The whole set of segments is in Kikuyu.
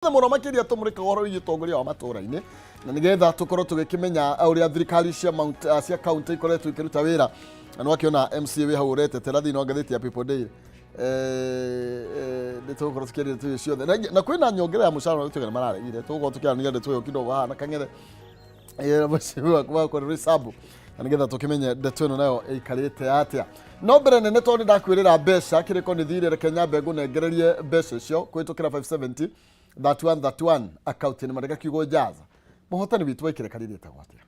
Mũno makĩria tũmũrĩkaga ũhoro wĩgiĩ ũtongoria wa matũũra-inĩ na nĩgetha tũkorwo tũgĩkĩmenya ũrĩa thirikari cia cia county ikoretwo ikĩruta wĩra. Na nĩwakĩona MCA wĩ hau ũretetera thĩinĩ wa ngathĩti ya People Daily. Nĩ tũgũkorwo tũkĩaria ndeto icio ciothe na kwĩna nyongera ya mũcara na gũtuĩka nĩ mararegire. Tũgũkorwo tũkĩaranĩria ndeto ĩyo kidogo haha na Kang'ethe, mheshimiwa wa Risabu, na nĩgetha tũkĩmenye ndeto ĩno nayo ĩikarĩte atĩa. No mbere nene, tondũ nĩ ndakwĩrĩra mbeca kĩrĩko nĩ thirĩ, reke nyambe ngũnengererie mbeca icio kũhĩtũkĩra 570 31 31 akaunti-inĩ. Mandĩka kiugo jaza. Mũhotani witũ wa ikĩreka rĩrĩ etagwo atĩa?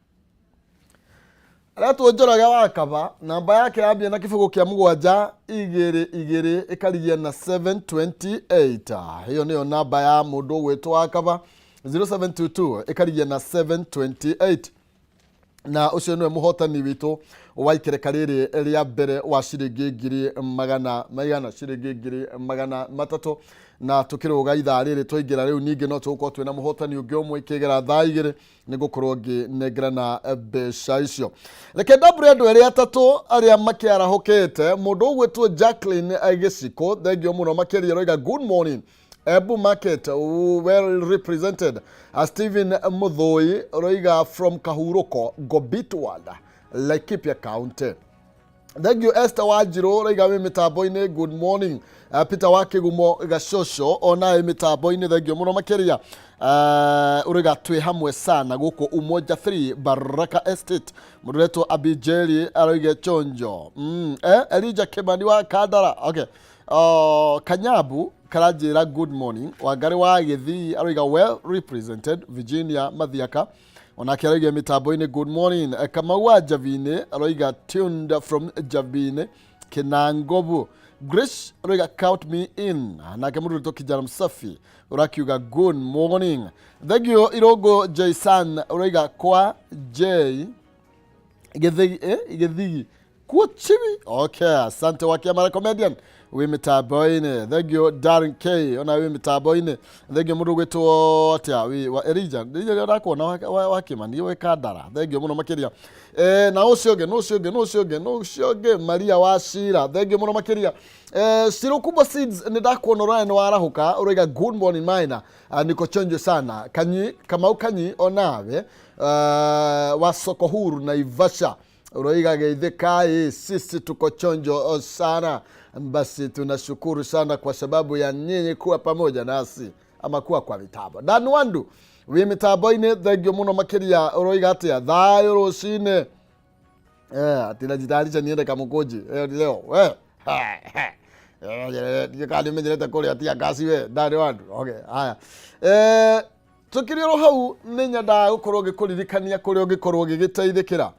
Aretwo Njoroge wa Kaba. Namba yake yambia na kĩbũgũ kĩa 722, ĩkarigia na 728. Ĩyo nĩyo namba ya mũndũ ũgwĩtwo wa Kaba, 0722 ĩkarigia na 728, na ũcio nĩwe mũhotani witũ wa ikereka rĩrĩ rĩa mbere wa ciringi ngiri magana maigana, ciringi 300,000. Na tũkĩrũga ithaa rĩrĩ twaingĩra rĩu, ningĩ no tũgũkorwo twĩna mũhotani ũngĩ ũmwe ikĩgera thaa 2, nĩ ngũkorwo ngĩnengerana mbeca icio. Reke ndambũre andũ erĩ atatũ arĩa makĩarahũkĩte. Mũndũ ũgwĩtwo Jacqueline Gĩciko, thengio mũno makĩria. Roiga, "Good morning, Embu Market well represented." Stephen Muthui roiga, "From Kahuruko, Ngobit Ward, Laikipia County." Thank you. Esther Wanjiru roiga wĩ mĩtambo-inĩ, good morning. Peter wa Kĩgumo Gacoco ona wĩ mĩtambo-inĩ, thank you mũno makĩria. Ũroiga twĩ hamwe sana gũkũ Umoja 3 Baraka Estate. Mũndũ ũretwo Abijeri aroiga chonjo. Elijah Kimani wa Kandara, okay. Kanyabu karanjĩra good morning. Wangari wa Gĩthii aroiga well represented. Virginia Mathiaka onake aroiga mĩtambo-inĩ, good morning. Kamau wa Njabinĩ aroiga tuned from Njabinĩ Kinangobu. Grace aroiga count me in. Nake mũndũ wĩtwo Kijana Msafi ũrakiuga good morning, thank you. Irongo Jaisan ũroiga kwa J Gĩthigi, Gĩthigi kuo chibi. Okay, asante. Wakiamara comedian wĩ mĩtambo-inĩ, thank you. Darren K ona wĩ mĩtambo-inĩ, thank you. Mũndũ gwĩtwo atĩa wĩ wa Elijah, Elijah ndakuona wa Kimani wĩ Kandara, thank you mũno makĩria. Na ũcio ũngĩ, n'ũcio ũngĩ, n'ũcio ũngĩ, n'ũcio ũngĩ, Maria wa Shira, thank you mũno makĩria. Ciro Kubwa Seeds, nĩ ndakuona ũraya nĩ warahũka, ũroiga good morning maina. Niko chonjo sana. Kanyi Kamau Kanyi onawe wa soko huru Naivasha uroiga geithĩkai, sisi tuko chonjo sana. Basi tunashukuru sana kwa sababu ya nyinyi kuwa pamoja nasi ama kuwa kwa mitambo. Dan Wandu wĩ mitambo-inĩ, thengio mũno makĩria. Ũroiga atĩa? Thayũ rũcinĩ. Ati najitayarisha niende Kamukunji leo we. Ndiũĩ nĩmenyerete kũrĩa tia ngasi we Dan Wandu. Okay, haya, tukĩrĩ oro hau, nĩ nyendaga gũkorwo ngĩkũririkania kũrĩa ũngĩkorwo ũgĩgĩteithĩkĩra.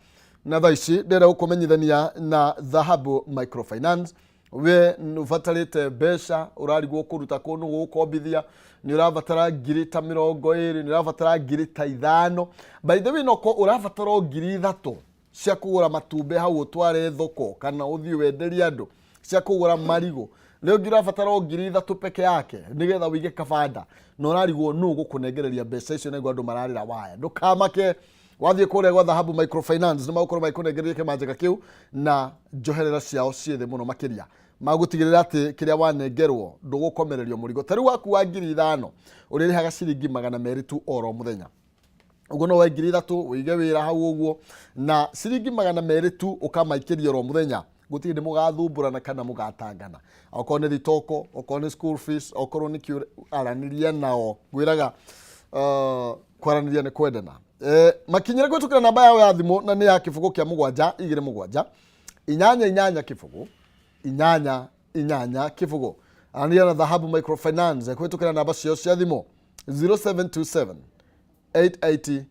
Na thaa ici ndĩrenda gũkũmenyithania na Dhahabu Microfinance. We ũbatarĩte mbeca, ũrarigwo kũruta kũndũ gũgũkombithia, nĩ ũrabatara ngiri ta 20, nĩ ũrabatara ngiri ta 5, by the way noko ũrabatara o 3000 cia kũgũra matumbĩ hau ũtware thoko kana ũthiĩ wenderie andũ, cia kũgũra marigũ. Rĩu ũngĩ ũrabatara o 3000 peke yake nĩgetha wĩige kabanda, na ũrarigwo nũ gũkũnengereria mbeca icio, nĩguo andũ mararĩra waya. Ndũkamake, wathiĩ kũrĩa gwa Dhahabu Microfinance nĩ magũkorwo magĩkũnengereria kĩmanjĩka kĩu na njoherera ciao ciĩ thĩ mũno makĩria. Magũtigĩrĩra atĩ kĩrĩa wanengerwo ndũgũkomererio mũrigo. Ta rĩu waku wa 5000 ũrĩrĩhaga ciringi 200 tu oro mũthenya. Ũguo no woe 3000 wĩige wĩra hau ũguo, na ciringi 200 tu ũkamaikĩria oro mũthenya, gũtirĩ hĩndĩ mũgathumbũrana kana mũgatangana. Okorwo nĩ thitoko, okorwo nĩ school fees, okorwo nĩ kĩũria, aranĩria nao. Ngwĩraga kwaranĩria nĩ kwendana. Makinyĩre kũhĩtũkĩra namba yao ya thimũ, na nĩ ya kĩbũgũ kĩa 727 8 8 0 8 8 0. Aranĩria na Dhahabu Microfinance kũhĩtũkĩra namba ciao cia thimũ 0727 880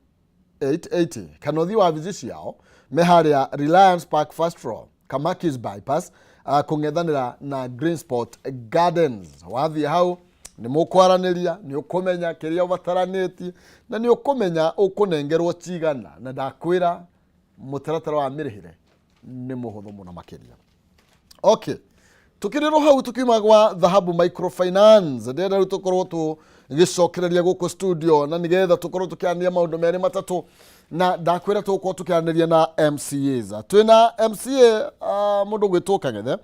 880, kana ũthiĩ wabici ciao me harĩa Reliance Park, first floor, Kamakis Bypass, kũng'ethanĩra na Green Spot Gardens. Wathiĩ hau nĩ mũkwaranĩria, nĩ ũkũmenya kĩrĩa ũbataranĩtie na nĩ ũkũmenya ũkũnengerwo cigana. Na ndakwĩra mũtaratara wa mĩrĩhĩre nĩ mũhũthũ mũno makĩria. Okay, tukĩrĩrwo hau, tukiuma gwa Dhahabu Microfinance, ndĩrenda rĩu tũkorwo tũgĩcokereria gũkũ studio na nĩgetha tũkorwo tũkĩaranĩria maũndũ merĩ matatũ. Na ndakwĩra tũgũkorwo tũkĩaranĩria na MCAs. Twĩna MCA mũndũ gwĩtwo Kang'ethe.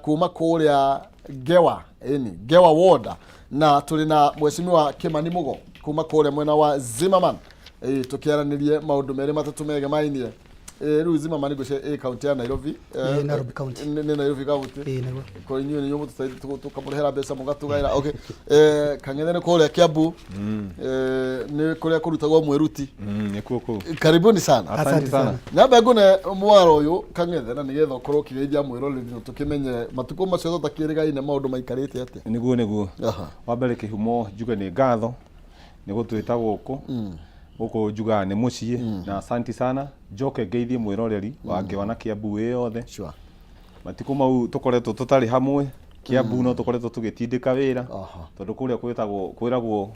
Kuma kũrĩa Ngewa, ĩni Ngewa ward, na tũrĩ na Mheshimiwa Kimani Mugo kuma kũrĩa mwena wa Zimmerman, tũkĩaranĩrie maũndũ merĩ matatũ megemainie. Rĩu Zimmerman ngwĩciria ĩ kaunti ya Nairobi. Ĩ Nairobi County. Nĩ Nairobi County. Ĩĩ nĩguo. Ko inyuĩ nĩ mũtũteithia tũkamũrĩhĩra mbeca mũgatũgaĩra. Okay, Kang'ethe nĩ kũrĩa Kiambu, nĩ kũrĩa kũrutagwo mwĩruti. Nĩkuo kũu. Karibuni sana. Asante sana. Nyambe ngune mwaro ũyũ, Kang'ethe, na nĩgetha ũkorwo ũkĩgeithia mwĩroreri na tũkĩmenye matukũ macio tũtakĩrĩgaine maũndũ maikarĩte atĩa. Nĩguo. Wa mbere, kĩhumo, njuge nĩ ngatho nĩ gũtwĩta gũkũ. Gũkũ njugaga nĩ mũciĩ, na asanti sana. Njoke ngeithie mwĩroreri wa Ngewa na Kiambu wĩ yothe. Matukũ mau tũkoretwo tũtarĩ hamwe Kiambu, no tũkoretwo tũgĩtindĩka wĩra tondũ kũrĩa kwĩtagwo kwĩragwo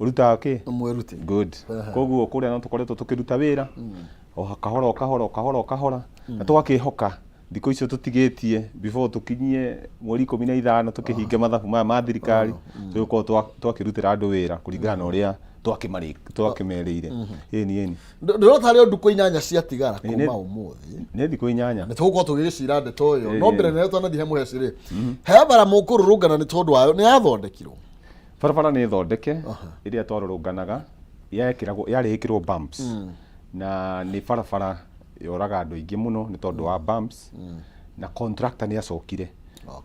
ũrutaga kĩ? Mwĩruti. Good. Koguo kũrĩa no tũkoretwo tũkĩruta wĩra o kahora o kahora o kahora o kahora, na tũgakĩhoka thikũ icio tũtigĩtie before tũkinyie mweri 15 tũkĩhinge mathabu maya ma thirikari, tũgĩkorwo twakĩrutĩra andũ wĩra kũringana na ũrĩa twakĩmerĩire. Ĩni. Ndĩrona tarĩ o ndukũ 8 ciatigara kuma ũmũthĩ. Nĩ thikũ 8. Nĩ tũgũkorwo tũgĩgĩcira ndeto ĩyo, no mbere nĩyo twanathiĩ he mũheci rĩ, he bara mũkũrũrũngana nĩ tondũ wayo nĩ yathondekirwo? Barabara nĩ thondeke. Ĩrĩa twarũrũnganaga yekĩragwo yarĩ ĩkĩrwo bumps, na nĩ barabara yoraga andũ aingĩ mũno nĩ tondũ wa bumps, na contractor nĩ acokire,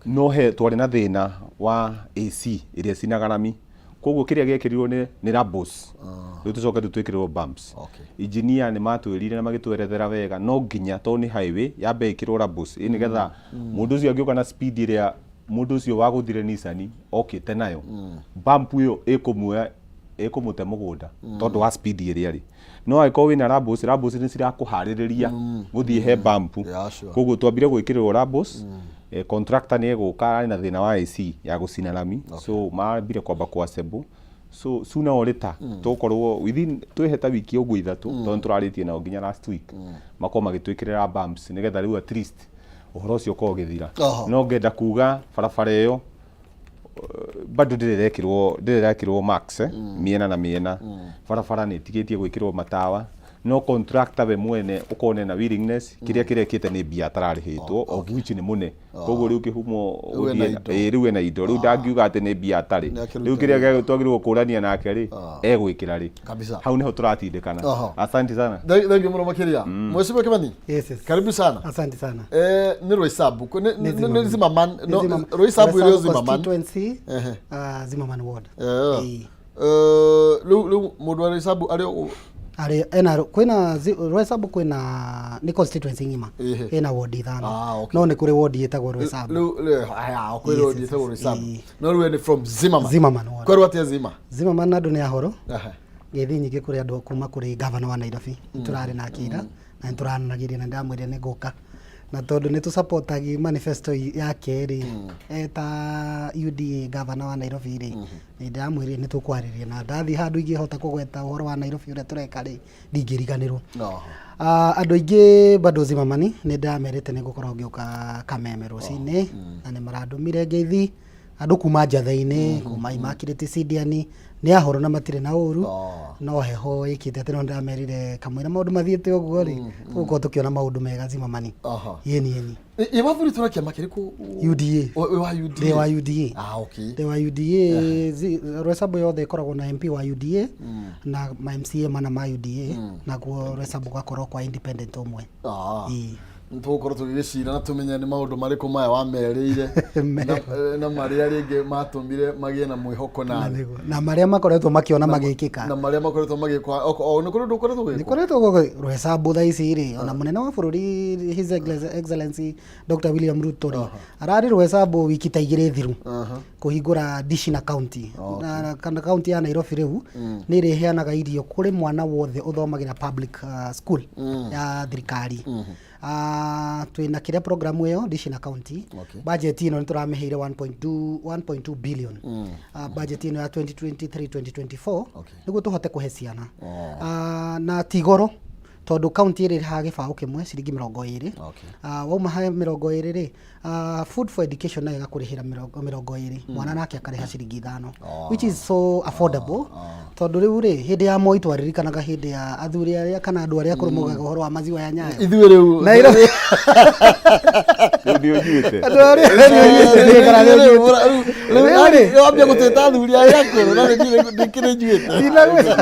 no he twarĩ na thĩna wa AC ĩrĩa ĩcinaga rami, koguo kĩrĩa gĩekĩrirwo nĩ rubbles, rĩu tũcoke rĩu twĩkĩrĩrwo bumps. Engineer nĩ matwĩrire na magĩtwerethera wega no nginya, tondũ nĩ highway, yambe ĩkĩrwo rubbles ĩ nĩgetha mũndũ ũcio angĩũka na speed ĩrĩa mũndũ ũcio wagũthire Nissan okĩte nayo, bump ĩyo ĩkũmuoya ĩkũmũte mũgũnda tondũ wa speed ĩrĩa rĩ. No angĩkorwo wĩna rubbles, rubbles nĩ cirakũharĩrĩria gũthiĩ he bump. Koguo twambire gwĩkĩrĩrwo rubbles. Contractor nĩ egũka, arĩ na thĩna wa AC ya gũcina rami, so mambire kwamba kũ assemble, so sooner or later tũgũkorwo within twĩhe ta wiki ũguo 3, tondũ nĩ tũrarĩtie nao nginya last week, makorwo magĩtwĩkĩrĩra bumps nĩgetha rĩu at least ũhoro ũcio ũkorwo ũgĩthira. No ngenda kuga barabara ĩyo bado ndĩrĩ ĩrekĩrwo max, mĩena na mĩena. Barabara nĩ ĩtigĩtie gwĩkĩrwo matawa, no contractor we mwene ũkorwo na willingness. Kĩrĩa kĩrekĩte nĩ mbia atararĩhĩtwo, of which nĩ mũne, koguo rĩu kĩhumo Rĩu ena indo. Ĩĩ, rĩu ena indo, rĩu ndangiuga atĩ nĩ mbia atarĩ. Nĩ akĩruta Rĩu kĩrĩa twagĩrĩirwo kũrania nake rĩ, egwĩkĩra rĩ? Kabisa. Hau nĩho tũratindĩkana. Asante sana. Thank you mũno makĩria, Mheshimiwa Kimani. Yes. Karibu sana. Asante sana. Nĩ Roysambu. Nĩ nĩ Zimmerman, no Roysambu ĩrĩ o Zimmerman. Constituency, Zimmerman ward. Ĩĩ. Rĩu mũndũ wa Roysambu arĩ Arĩ ena kwĩna Roysambu, kwĩna nĩ constituency ng'ima. Ĩna ward 5. No nĩ kũrĩ ward ĩtagwo Roysambu. Rĩu aya kwĩ ward ĩtagwo Roysambu, no rĩu we nĩ from Zimmerman. Zimmerman ward. Kwerwo atĩa Zima? Zimmerman andũ nĩ ahoro. Ngeithi nyingĩ kũrĩ andũ kuma kũrĩ gavana wa Nairobi. Tũrarĩ nake ira na nĩ tũranagĩria na ndamwĩrire nĩ ngũka, na tondũ nĩ tũsupportagi manifesto yake rĩ, eta UDA gavana wa Nairobi rĩ, nĩ ndamwĩrire nĩ tũkwarĩria, na ndathiĩ handũ ingĩhota kũgweta ũhoro wa Nairobi ũrĩa tũreka rĩ, ndingĩriganĩrwo. Andũ aingĩ bado Zimmerman nĩ ndamerĩte nĩ ngũkorwo ngĩũka Kameme rũcinĩ, na nĩ marandũmire ngeithi andũ kuma Njatha-inĩ, kuma Immaculate Sidiani, nĩ ahoro na matirĩ na ũru. No heho ĩkĩte atĩ no ndĩramerire kamũira maũndũ mathiĩte ũguo rĩ, tũgũkorwo tũkĩona maũndũ mega Zimmerman. Yeni. Ĩ wathurĩtwo na kĩama kĩrĩkũ? UDA. Wĩ wa UDA? Ndĩ wa UDA. Ah, okay. Ndĩ wa UDA. Roysambu yothe ĩkoragwo na MP wa UDA na ma MCA mana ma UDA, naguo Roysambu gũgakorwo kwa independent ũmwe. Ĩĩ. Nĩtũgũkorwo tũgĩgĩcira na tũmenye nĩ maũndũ marĩkũ maya wamerĩire na marĩa rĩngĩ matũmire magĩe na mwĩhoko Na nawe. Nĩguo. Na marĩa makoretwo makĩona magĩkĩka. Na marĩa makoretwo magĩkwa o nĩ kũrĩ ũndũ ũkoretwo nĩ ũgĩkwo. koretwo gũkũ Roysambu thaa ici rĩ, ona mũnene wa bũrũri His Excellency Dr. William Ruto rĩ, ararĩ Roysambu wiki ta 2 thiru kũhingũra dishi na county na kana county ya Nairobi rĩu nĩ ĩrĩheanaga irio kũrĩ mwana wothe ũthomagĩra public school ya thirikari. Twĩna kĩrĩa program ĩyo dishi na county. Budget ĩno nĩ tũramĩheire 1.2 1.2 billion, budget ĩno ya 2023 2024, nĩguo tũhote kũhe ciana. Na ti goro tondũ county ĩrĩ ĩrĩhaga gĩbaũ kĩmwe ciringi 20. Wauma he 20 rĩ, food for education nayo ĩgakũrĩhĩra 20, mwana nake akarĩha ciringi 5, which is so affordable. Tondũ rĩu rĩ, hĩndĩ ya Moi twaririkanaga hĩndĩ ya athuri arĩa kana andũ arĩa akũrũ maugaga ũhoro wa maziwa ya Nyayo. Ithuĩ rĩu Nairobi. Rĩu nĩ ũnyuĩte. Andũ arĩa nĩ ũnyuĩte. Rĩu rĩ wambia gũtwĩta athuri arĩa akũrũ na nĩkĩrĩ njuĩte.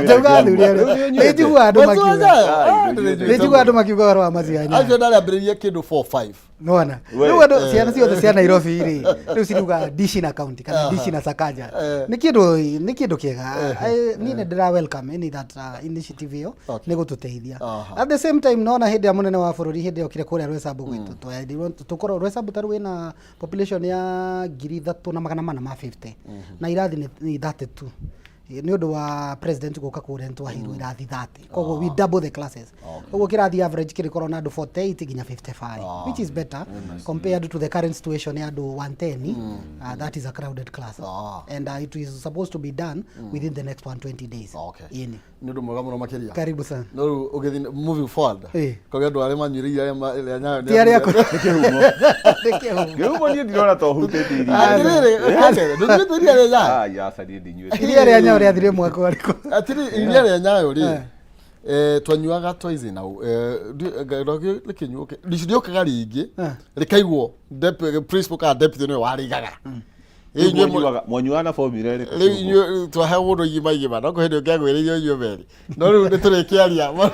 Ndinauga athuri arĩa. Nĩ njiguaga andũ Maziwa makiuga. Nyayo? Ah, Nĩ njiguaga andũ makiuga ũhoro wa maziwa ya Nyayo. Acio ndarĩambĩrĩirie kĩndũ 4 5. Nona. We. Rĩu andũ ciana ciothe cia Nairobi rĩ, rĩu cirugaga dishi na county kana dishi na Sakaja. Nĩ kĩndũ nĩ kĩndũ kĩega. Niĩ nĩ ndĩra welcome any that initiative ĩyo nĩ gũtũteithia. At the same time nona hĩndĩ ya mũnene wa bũrũri hĩndĩ okire kũrĩa Rwesambu gwitũ twerirwo tũkorwo Rwesambu ta rĩu ĩna population ya 3450 na irathi nĩ 32. Nĩ ũndũ wa president gũka kũrĩa nĩ twaheirwo irathi 30, koguo we double the classes, koguo kĩrathi average kĩrĩkorwo na andũ 48 nginya 55, which is better compared to the current situation ya andũ 110. That is a crowded class and it is supposed to be done within the next 120 days. Ĩni. Nĩ ũndũ mwega mũno makĩria. Karibu sana. No rĩu ũgĩthiĩ moving forward kũrĩ andũ arĩa manyuire iria rĩa Nyayo. Ti arĩa akũrũ. Nĩ kĩhumo. Nĩ kĩhumo. Kĩhumo niĩ ndirona ta ũhutĩtie iria. Atĩrĩrĩ, kambere, ndũnyuĩte iria rĩa Nyayo? Ai, aca niĩ ndinyuĩte. Iria rĩa Nyayo rĩathire mwaka ũrĩkũ? Atĩrĩ, iria rĩa Nyayo rĩ, twanyuaga twice na rĩkĩnyuo rĩokaga rĩingĩ rĩkaigwo principal kana deputy nĩwe warĩigaga. Rĩu mwanyuaga na formula ĩrĩkũ? Rĩu inyuĩ twaheagwo mũndũ igima igima, no kũhĩndĩ ũngĩagwĩrĩire ũnyue merĩ, no rĩu nĩ tũrĩkĩaria.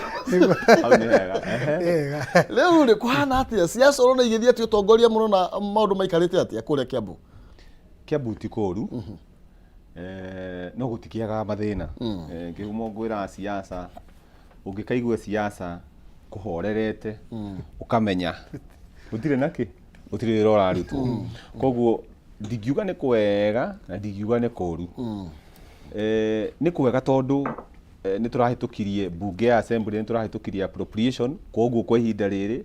Hau nĩ hega. Ehe. Rĩu rĩ, kũhana atĩa siasa ũrona igĩthiĩ atĩa, ũtongoria mũno na maũndũ maikarĩte atĩa kũrĩa Kiambu? Kiambu ti kũru. No gũtikĩagaga mathĩna. Kĩhumo ngwĩraga siasa, ũngĩkaigua siasa kũhorerete ũkamenya gũtirĩ na kĩ, gũtirĩ wĩra ũrarutwo. Koguo ndingiuga nĩ kwega na ndingiuga nĩ kũru. Nĩ kwega tondũ nĩ tũrahĩtũkirie mbunge ya assembly, nĩ tũrahĩtũkirie appropriation, koguo kwa ihinda rĩrĩ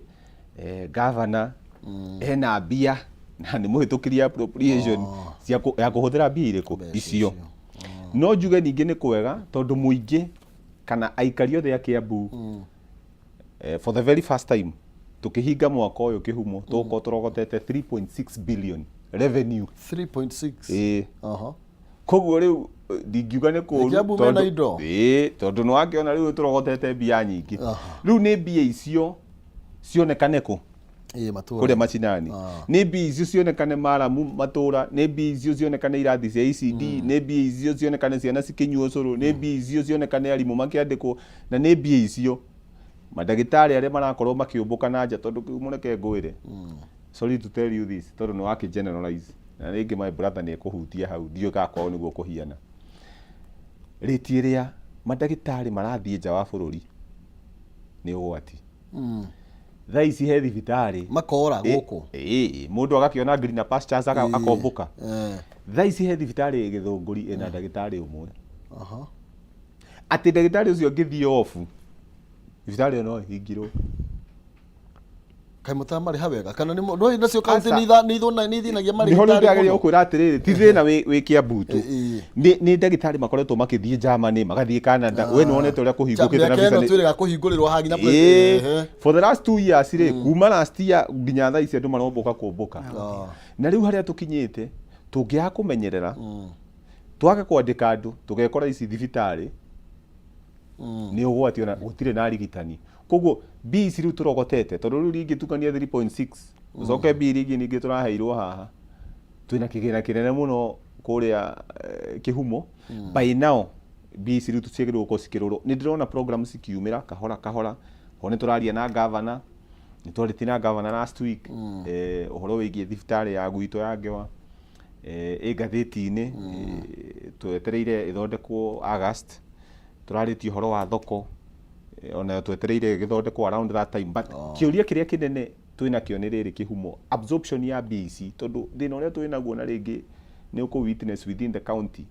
governor ena mbia na nĩ mũhĩtũkirie appropriation cia ya kũhũthĩra mbia irĩkũ icio. No njuge ningĩ nĩ kwega tondũ mũingĩ kana aikari othe a Kiambu, for the very first time tũkĩhinga mwaka ũyũ, kĩhumo, tũgũkorwo tũrogotete 3.6 billion revenue. 3.6? Ĩĩ. Koguo rĩu ndingiuga nĩ kũru. Kiambu mena indo. Ĩĩ, tondũ nĩ wakĩona rĩu tũrogotete mbia nyingĩ. Rĩu nĩ mbia icio cionekane kũ? Ĩĩ, matũra. Kũrĩa macinani. Nĩ mbia icio cionekane maramu matũra, nĩ mbia icio cionekane irathi cia ECD, nĩ mbia icio cionekane ciana cikĩnyua ũcũrũ, nĩ mbia icio cionekane arimũ makĩandĩkwo, na nĩ mbia icio mandagĩtarĩ arĩa marakorwo makĩũmbũka na nja, tondũ kĩu mũreke ngwĩre, sorry to tell you this, tondũ nĩ wakĩ generalize na rĩngĩ my brother nĩ ekũhutia hau, ndiũĩ kana kwao nĩguo kũhiana rĩti ĩrĩa mandagĩtarĩ marathiĩ nja wa bũrũri nĩ ũgwati. Thaa ici he thibitarĩ Makora gũkũ. Ĩĩ, mũndũ agakĩona greener pastures akombũka. Thaa ici he thibitarĩ Gĩthũngũri ĩna ndagĩtarĩ ũmwe, atĩ ndagĩtarĩ ũcio angĩthiĩ off, thibitarĩ ĩyo no ĩhingirwo. Kaĩ mũtaramarĩha wega kana nĩ no nacio kaunti Aca. nĩ ithinagia Nĩho rĩu marĩgĩtarĩ ndĩrageria mũno? gũkwĩra atĩrĩrĩ, ti thĩna wĩ Kiambu tu. Nĩ ndagĩtarĩ makoretwo makĩthiĩ Germany, magathiĩ Canada. We nĩ wonete ũrĩa kũhingũkĩte na Mĩaka visa ĩno twĩrĩga kũhingũrĩrwo haha nginya For the last 2 years rĩ, kuma last year nginya thaa ici, andũ marombũka kũmbũka. Na rĩu harĩa tũkinyĩte, tũngĩaga kũmenyerera, twage kwandĩka andũ, tũgekora ici thibitarĩ nĩ ũgwati, ona gũtirĩ na arigitani. Koguo mbia ici rĩu tũrogotete, tondũ rĩu ringĩtukania 3.6 ũcoke mbia iria ingĩ ningĩ tũraheirwo haha, twĩna kĩgĩna kĩnene mũno kũrĩa kĩhumo. By now mbia ici rĩu ciagĩrĩirwo gũkorwo cikĩrorwo. Nĩ ndĩrona program cikiumĩra kahora kahora ho. Nĩ tũraria na governor, nĩ twarĩtie na governor last week ũhoro wĩgiĩ thibitarĩ ya gwitũ ya Ngewa, ĩ ngathĩti-inĩ, twetereire ĩthondekwo August. Tũrarĩtie ũhoro wa thoko, onayo twetereire ĩgĩthondekwo around that time. But kĩũria kĩrĩa kĩnene twĩnakĩo nĩ rĩrĩ, kĩhumo, absorption ya mbia ici, tondũ thĩna ũrĩa twĩnaguo na rĩngĩ nĩ ũkũ witness within the county,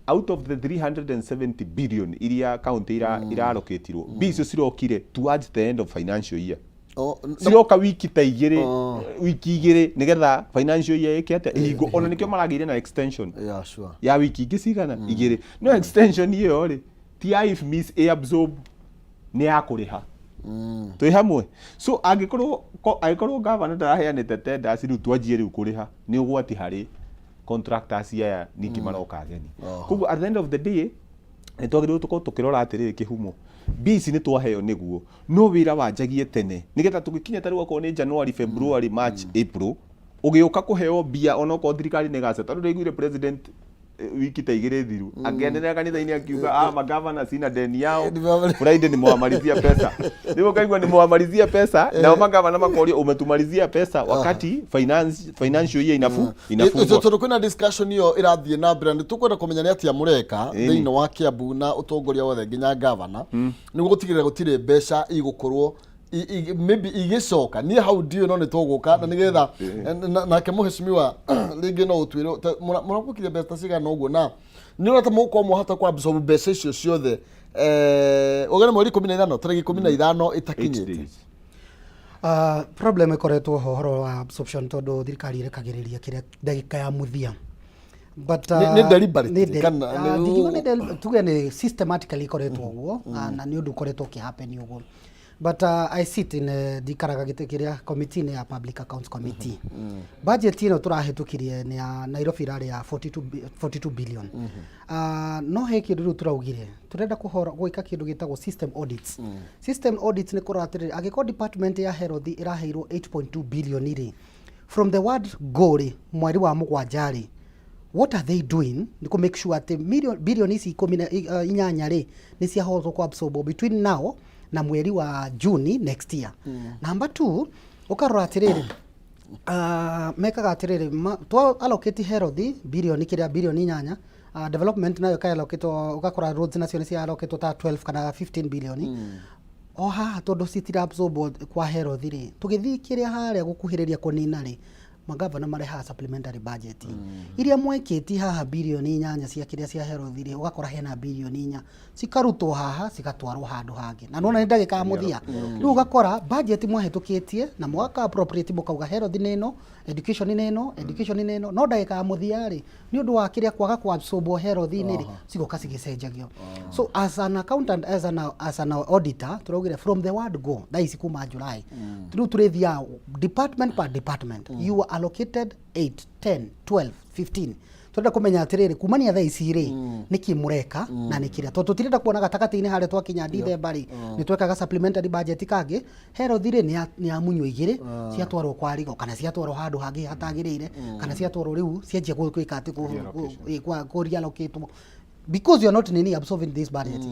out of the 370 billion iria county iraroketirwo, mbia icio cirokire towards the end of financial year. Oh, Ciroka wiki ta igĩrĩ, wiki igĩrĩ nĩgetha financial year ĩke atĩa, ĩhingwo. Ona nĩkĩo maragĩire na extension ya wiki ingĩ cigana, igĩrĩ. No extension ĩyo rĩ, ti ya IFMIS ĩ absorb, nĩ ya kũrĩha. Twĩ hamwe? So angĩkorwo gavana ndaraheanĩte tenders, rĩu twanjie rĩu kũrĩha, nĩ ũgwati harĩ contractors aya ningĩ maroka ageni. Koguo at the end of the day Nĩ twagĩrĩirwo tũkorwo tũkĩrora atĩrĩrĩ, kĩhumo mbia ici nĩ twaheo nĩguo no wĩra wanjagie tene, nĩgetha tũgĩkinya ta rĩu okorwo nĩ January, February, March, April, ũgĩũka kũheo mbia onokorwo thirikari nĩ ĩgaca. Tondũ ndaiguire president wiki ta 2 thiru akĩanĩrĩra kanitha-inĩ akiuga, "Ah, magavana sina deni yao, Friday nimewamalizia pesa." Rĩu ũkaigua nimewamalizia pesa, nao magavana makoria, "Umetumalizia pesa wakati financial year inafungwa?" Tondũ kwĩna discussion ĩyo ĩrathiĩ na mbere, nĩ tũkwenda kũmenya nĩ atĩa mũreka thĩinĩ wa Kiambu na ũtongoria wothe nginya gavana, nĩguo gũtigĩrĩra gũtirĩ mbeca igũkorwo maybe igĩcoka. Niĩ hau ndiũĩ, no nĩ tũgũka na nĩgetha nake mũheshimiwa rĩngĩ no ũtwĩre mũrakũkirie mbeca ta cigana ũguo, na nĩ ũrona ta mũgũkorwo mwahota kũ absorb mbeca icio ciothe ũgene mweri 15, tarĩki 15 ĩtakinyĩte? 8 days. Problem ĩkoretwo ho ũhoro wa absorption, tondũ thirikari ĩrekagĩrĩria kĩrĩa ndagĩka ya mũthia, but Nĩ deliberate, nĩ kana ndingiuga nĩ tuge nĩ systematically ĩkoretwo ũguo, na nĩ ũndũ ũkoretwo ũkĩhappen ũguo, but I sit in ndikaraga gĩtĩ kĩrĩa committee-inĩ ya Public Accounts Committee. Budget ĩno tũrahĩtũkirie nĩ ya Nairobi ĩrarĩ ya 42 billion. No he kĩndũ rĩu tũraugire tũrenda kũhora gwĩka kĩndũ gĩtagwo system audits. System audits nĩ kũrora atĩrĩrĩ, angĩkorwo department ya health ĩraheirwo 8.2 billion rĩ, from the word go rĩ, mweri wa 7 rĩ, what are they doing nĩ kũ make sure atĩ bilioni ici 18 rĩ, nĩ ciahotwo kũ absorb between now na mweri wa June next year? Number two, ũkarora atĩrĩrĩ, mekaga atĩrĩrĩ, twa allocate health bilioni kĩrĩa bilioni 8, development nayo ĩka ũgakora roads nacio nĩ cia allocate ta 12 kana 15 bilioni o haha, tondũ citira absorb kwa health rĩ, tũgĩthiĩ kĩrĩa harĩa gũkuhĩrĩria kũnina rĩ, magavana marehaga supplementary budget iria mwekĩti haha bilioni 8 cia kĩrĩa cia health rĩ, ũgakora hena bilioni 4 cikarutwo haha cigatwarwo handũ hangĩ, na nona nĩ ndagĩka ya mũthia. Rĩu ũgakora budget mwahĩtũkĩtie na mwaka appropriate, mũkauga health nĩ ĩno, education nĩ ĩno, education nĩ ĩno, no ndagĩka ya mũthia rĩ, nĩ ũndũ wa kĩrĩa kwaga kwa absorb health-inĩ rĩ, cigoka cigĩcenjagio. So as an accountant, as an auditor, tũraugire from the word go, thaa ici kuma July rĩu tũrĩthiaga department per department. You are allocated 8, 10, 12, 15, turenda kũmenya atĩrĩrĩ, kumania thaa ici rĩ, nĩkĩ mũreka na nĩ kĩrĩa, tondũ tũtirenda kuona gatagatĩ-inĩ harĩa twakinya Dithemba rĩ, nĩ twekaga supplementary budget kangĩ, health rĩ, nĩ yamunywo 2 ciatwarwo kwa rigo, kana ciatwarwo handũ hangĩ hatagĩrĩire, kana ciatwarwo rĩu cianjia gwĩka atĩ kũ reallocate because you are not nini absorbing this budget.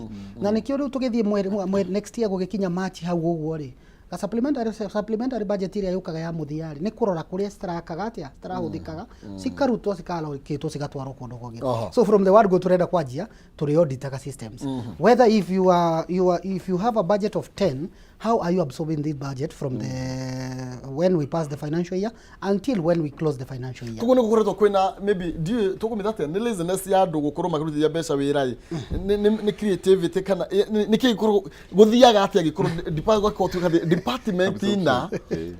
Na nĩkĩo rĩu tũgĩthiĩ next year, gũgĩkinya March hau ũguo rĩ, ga supplementary budget ĩrĩa yũkaga ya mũthia rĩ, nĩ kũrora kũrĩa citarakaga atĩa, citarahũthĩkaga, cikarutwo, cikalokĩtwo, cigatwarwo kũndũ kũngĩ. So from the word go tũrenda kwanjia tũrĩ auditaga systems, whether if you are, you are if you have a budget of 10, how are you absorbing this budget from the when we pass the financial year until when we close the financial year? Koguo nĩ gũkoretwo kwĩna maybe, ndiũĩ tũkũmĩta atĩa, nĩ laziness ya andũ gũkorwo makĩrutithia mbeca wĩra ĩ, nĩ creativity, kana nĩ kĩ gĩkoragwo gũthiaga atĩa gĩkorwo gwakorwo tuĩka atĩ department ina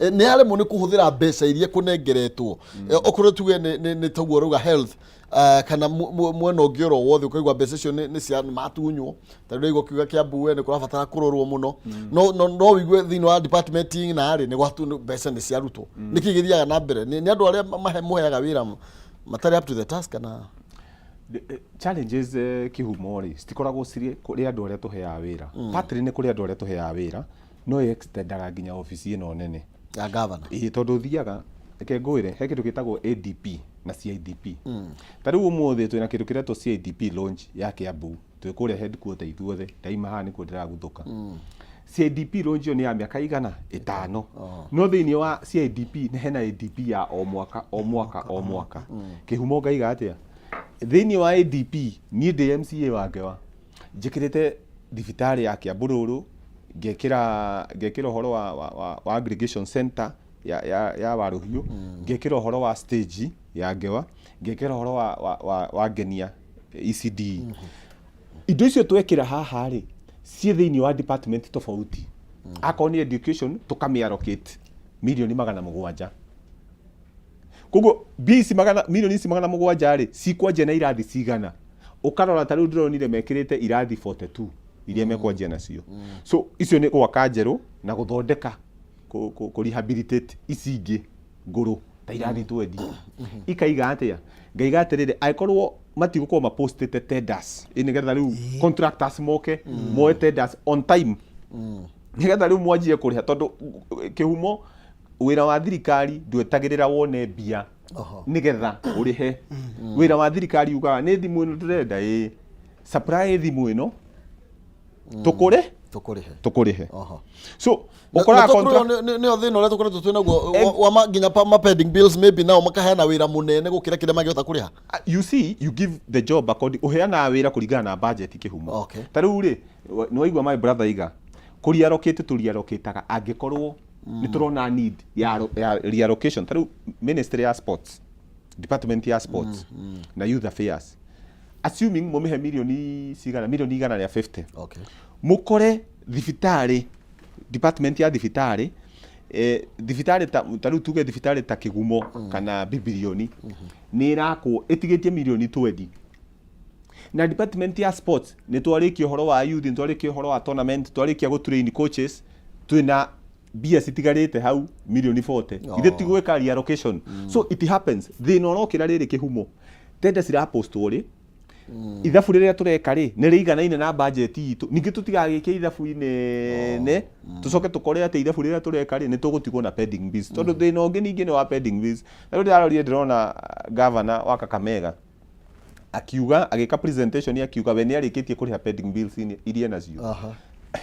nĩ yaremwo nĩ kũhũthĩra mbeca iria kũnengeretwo? Okorwo tuge nĩ taguo rauga health, kana mwena ũngĩ oro wothe, ũkaigua mbeca icio nĩ cia nĩ matunywo. Ta rĩu ndaigua ũkiuga Kiambu we nĩ kũrabatara kũrorwo mũno, no ũigue thĩinĩ wa department na rĩ, nĩ gwatu mbeca nĩ ciarutwo. Nĩkĩ gĩthiaga na mbere? Nĩ andũ arĩa mũheaga wĩra matarĩ up to the task, kana? Challenges kĩhumo rĩ, citikoragwo cirĩ kũrĩ andũ arĩa tũheaga wĩra. Partly nĩ kũrĩ andũ arĩa tũheaga wĩra, no extendaga nginya obici ĩno nene ya governor. Ĩĩ, tondũ ũthiaga, reke ngwĩre, he kĩndũ gĩtagwo ADP na CIDP. Ta rĩu ũmũthĩ twĩna kĩndũ kĩretwo CIDP launch ya Kiambu, twĩ kũrĩa headquarter ithuothe, ndaima haha nĩkuo ndĩraguthũka. CIDP launch ĩyo nĩ ya mĩaka 500, no thĩinĩ wa CIDP nĩ hena ADP ya o mwaka o mwaka o mwaka. Kĩhumo ngaiga atĩa thĩinĩ wa ADP? Niĩ ndĩ MCA wa Ngewa, njĩkĩrĩte thibitarĩ ya Kiambu Rũrũ, ngekĩra ũhoro wa aggregation center ya Warũhiũ, ngekĩra ũhoro wa stage ya Ngewa, ngekĩra ũhoro wa Ngenia ECD. Indo icio twekĩra haha rĩ, ciĩ thĩinĩ wa department tofauti. Akorwo nĩ education, tũkamĩ allocate mirioni 700. Koguo mbia ici magana milioni ici 700 rĩ, cikwanjia na irathi cigana? Ũkarora ta rĩu ndĩronire mekĩrĩte irathi 42 iria mekwanjia nacio. So icio nĩ gwaka njerũ na gũthondeka, kũ rehabilitate ici ingĩ ngũrũ ta irathi 20. Ikaiga atĩa? Ngaiga atĩrĩrĩ, angĩkorwo Matigũkorwo mapostĩte tenders ĩ nĩgetha rĩu contractors moke moe tenders on time, nĩgetha rĩu mwanjie kũrĩha, tondũ kĩhumo wĩra wa thirikari ndwetagĩrĩra wone mbia nĩgetha ũrĩhe. Wĩra wa thirikari ugaga nĩ thimũ ĩno ndĩrenda, ĩ supply thimũ ĩno tũkũrĩ Tũkũrĩhe. Tũkũrĩhe. So ũkoraga contract Nĩyo thĩna ũrĩa tũkoretwo twĩ naguo wa nginya ma pending bills, maybe nao makaheana wĩra mũnene gũkĩra kĩrĩa mangĩhota kũrĩha. You see, you give the job according, ũheanaga wĩra kũringana na budget, kĩhumo. Ta rĩu rĩ, nĩ waigua my brother iga kũriarokĩte, tũriarokĩtaga angĩkorwo nĩ tũrona need ya reallocation. Ta rĩu ministry ya sports, department ya sports na youth affairs, assuming mũmĩhe milioni cigana, milioni 150, mũkore thibitarĩ, department ya thibitarĩ, thibitarĩ ta rĩu tuge thibitarĩ ta Kĩgumo kana Bibilioni nĩ ĩrakwo ĩtigĩtie milioni 20, na department ya sports nĩ twarĩkia ũhoro wa youth, nĩ twarĩkia ũhoro wa tournament, twarĩkia gũ train coaches, twĩna mbia citigarĩte hau milioni 40. Ithe ti gwĩka reallocation. So it happens, thĩna ũrokĩra rĩrĩ, kĩhumo, tender cirapostwo rĩ, ithabu rĩrĩa tũreka rĩ nĩ rĩiganaine na budget itũ. Ningĩ tũtigagĩke ithabu inene, tũcoke tũkore atĩ ithabu rĩrĩa tũreka rĩ nĩ tũgũtigwo na pending bills, tondũ thĩna ũngĩ ningĩ nĩ wa pending bills. Na rĩu ndĩrarorire, ndĩrona governor wa Kakamega akiuga, agĩka presentation, akiuga we nĩ arĩkĩtie kũrĩha pending bills iria nacio.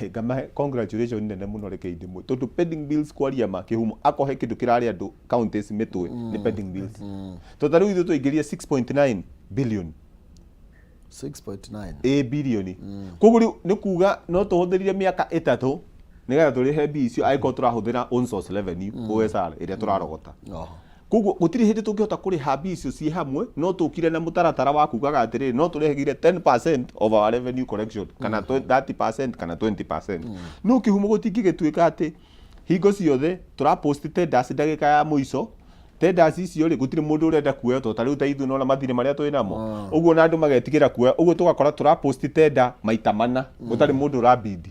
Ngamahe congratulation nene mũno. Reke ndĩmwe, tondũ pending bills, kwaria ma, kĩhumo, akohe kĩndũ kĩrarĩa andũ counties mĩtwe nĩ pending bills, tondũ ta rĩu ithuĩ twaingĩria 6.9 billion. 6.9. Ĩ bilioni. Koguo rĩu nĩ kuga no tũhũthĩrire mĩaka 3 nĩgetha tũrĩhe mbia icio, angĩkorwo tũrahũthĩra own source revenue, OSR ĩrĩa tũrarogota. Koguo gũtirĩ hĩndĩ tũngĩhota kũrĩha mbia icio ciĩ hamwe, no tũkire na mũtaratara wa kugaga atĩrĩrĩ, no tũrĩhagire 10% of our revenue collection kana 30% kana 20%. No kĩhumo gũtingĩgĩtuĩka atĩ hingo ciothe tũrapost tenders ndagĩka ya mũico. Tenders icio rĩ, gũtirĩ mũndũ ũrenda kuoya, tondũ ta rĩu ta ithuĩ nona mathirĩ marĩa twĩ namo ũguo, na andũ magetigĩra kuoya ũguo, tũgakora tũrapost tender maita mana, gũtarĩ mũndũ ũrabidi.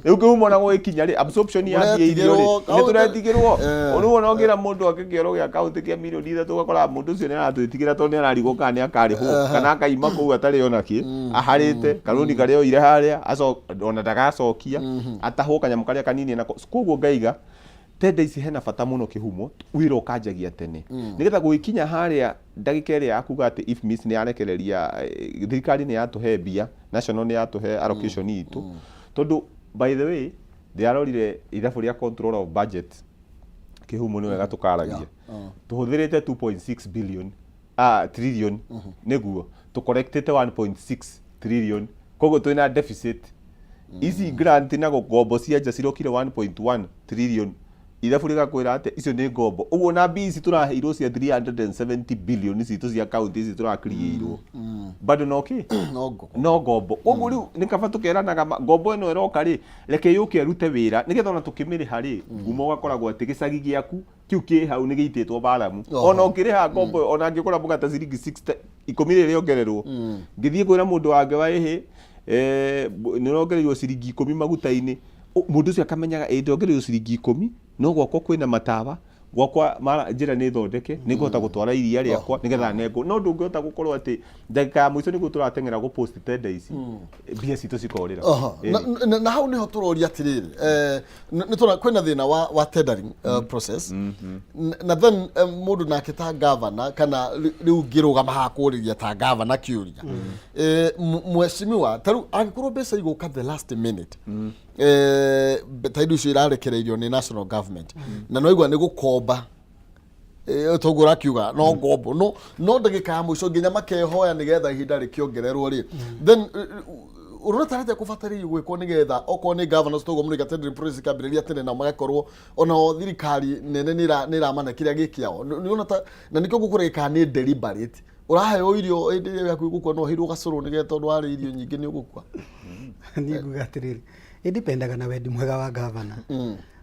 Rĩu kĩhumo na gũgĩkinya rĩ, absorption ya mbia irio rĩ, nĩ tũretigĩrwo. Rĩu ona ũngĩra mũndũ ake kĩoro gĩa kaunti kĩa milioni 3, ũgakora mũndũ ũcio nĩ aratwĩtigĩra, tondũ nĩ ararigwo kana nĩ akarĩhwo kana akaima kũu atarĩ ona kĩ, aharĩte karũni karĩa oire harĩa, ona ndagacokia, atahwo kanyamũ karĩa kanini nako. Koguo ngaiga tender ici hena bata mũno, kĩhumo, wĩra ũkanjagia tene nĩgetha gũgĩkinya harĩa ndagĩka ĩrĩa ya kuga atĩ IFMIS nĩ yarekereria, thirikari nĩ yatũhe mbia, national nĩ yatũhe allocation itũ. Tondũ by the way, ndĩrarorire ithabu rĩa control of budget, kĩhumo, nĩ wega tũkaragia, tũhũthĩrĩte 2.6 billion, trillion, nĩguo tũcollectĩte 1.6 trillion, koguo twĩna deficit. Ici grant na ngombo cia nja cirokire 1.1 trillion. Ithabu rĩgakwĩra atĩ icio nĩ ngombo. Ũguo na mbia ici tũraheirwo cia 370 billion citũ cia kaunti ici tũrakiriĩirwo bado no kĩ? No ngombo. No ngombo. Koguo rĩu nĩ kaba tũkeranaga ngombo ĩno ĩroka rĩ, reke yũke ĩrute wĩra, nĩgetha ona tũkĩmĩrĩha rĩ, ngumo ũgakoragwo atĩ gĩcagi gĩaku kĩu kĩ hau nĩ gĩitĩtwo baramu. Ona ũkĩrĩha ngombo ĩyo, ona angĩkũra mũgate ciringi 60 ikũmi rĩrĩa ongererwo, ngĩthiĩ kwĩra mũndũ wangĩ wa ĩhĩ, nĩ ũrongereirwo ciringi 10 maguta-inĩ. Mũndũ ũcio akamenyaga ĩ ndongereirwo ciringi 10, no gwakwa kwĩna matawa, gwakwa mara njĩra nĩ thondeke, nĩ ngũhota gũtwara iria rĩakwa nĩgetha nengwo. No ndũngĩhota gũkorwo atĩ ndagĩka ya mũico nĩguo tũrateng'era gũ post tender ici, mbia citũ cikorĩra. Na hau niho tũroria atĩrĩrĩ, nĩ tũra kwĩna thĩna wa tendering process, na then mũndũ nake ta governor, kana rĩu ngĩrũgama haha kũrĩria ta governor kĩũria, mheshimiwa, ta rĩu angĩkorwo mbeca igũka the last minute, ta indo icio irarekereirio nĩ national government, na no igua nĩ gũkomba, toguo ũrakiuga no ngombo, no ndagĩka ya mũico nginya makehoya nĩgetha ihinda rĩkĩongererwo rĩ, then ũrona tarĩte kũbatarĩrio gwĩkwo nĩgetha okorwo nĩ governors, toguo mũrĩga tendering process ĩkambĩrĩria tene, nao magakorwo onao thirikari nene nĩ ĩramana kĩrĩa gĩ kĩao. Nĩ ũrona ta na nĩkĩo gũkũrĩka nĩ deliberate, ũraheo irio hĩndĩ ĩrĩa yaku ĩgũkua, no ũheirwo gacũrũ nĩgetha tondũ warĩa irio nyingĩ nĩ ũgũkua. Niĩ nguga atĩrĩrĩ, ĩdipendaga na wendi mwega wa gavana.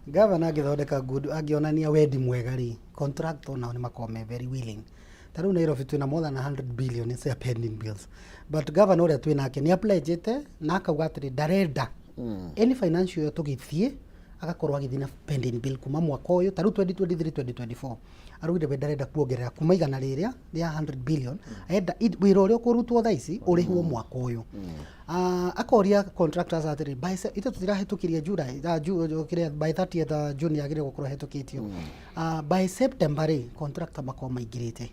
Gavana angĩthondeka good, angĩonania wendi mwega rĩ, contractor nao nĩ makoragwo me very willing. Ta rĩu Nairobi twĩna more than 100 billion cia pending bills, but governor ũrĩa twĩ nake nĩ apledgete na akauga atĩrĩ, ndarenda any financial year tũgĩthiĩ agakorwo agĩthiĩ na pending bill kuma mwaka ũyũ, ta rĩu 2023 2024. Araugire we ndarenda kuongerera kuma igana rĩrĩa rĩa 100 billion, enda wĩra ũrĩa ũkũrutwo thaa ici ũrĩhwo mwaka ũyũ. Akoria contractors atĩrĩ, by ithuĩ tũtirahĩtũkirie July, kĩrĩa by 30th June yagĩrĩire gũkorwo ĩhĩtũkĩtio. By September rĩ, contractor makorwo maingĩrĩte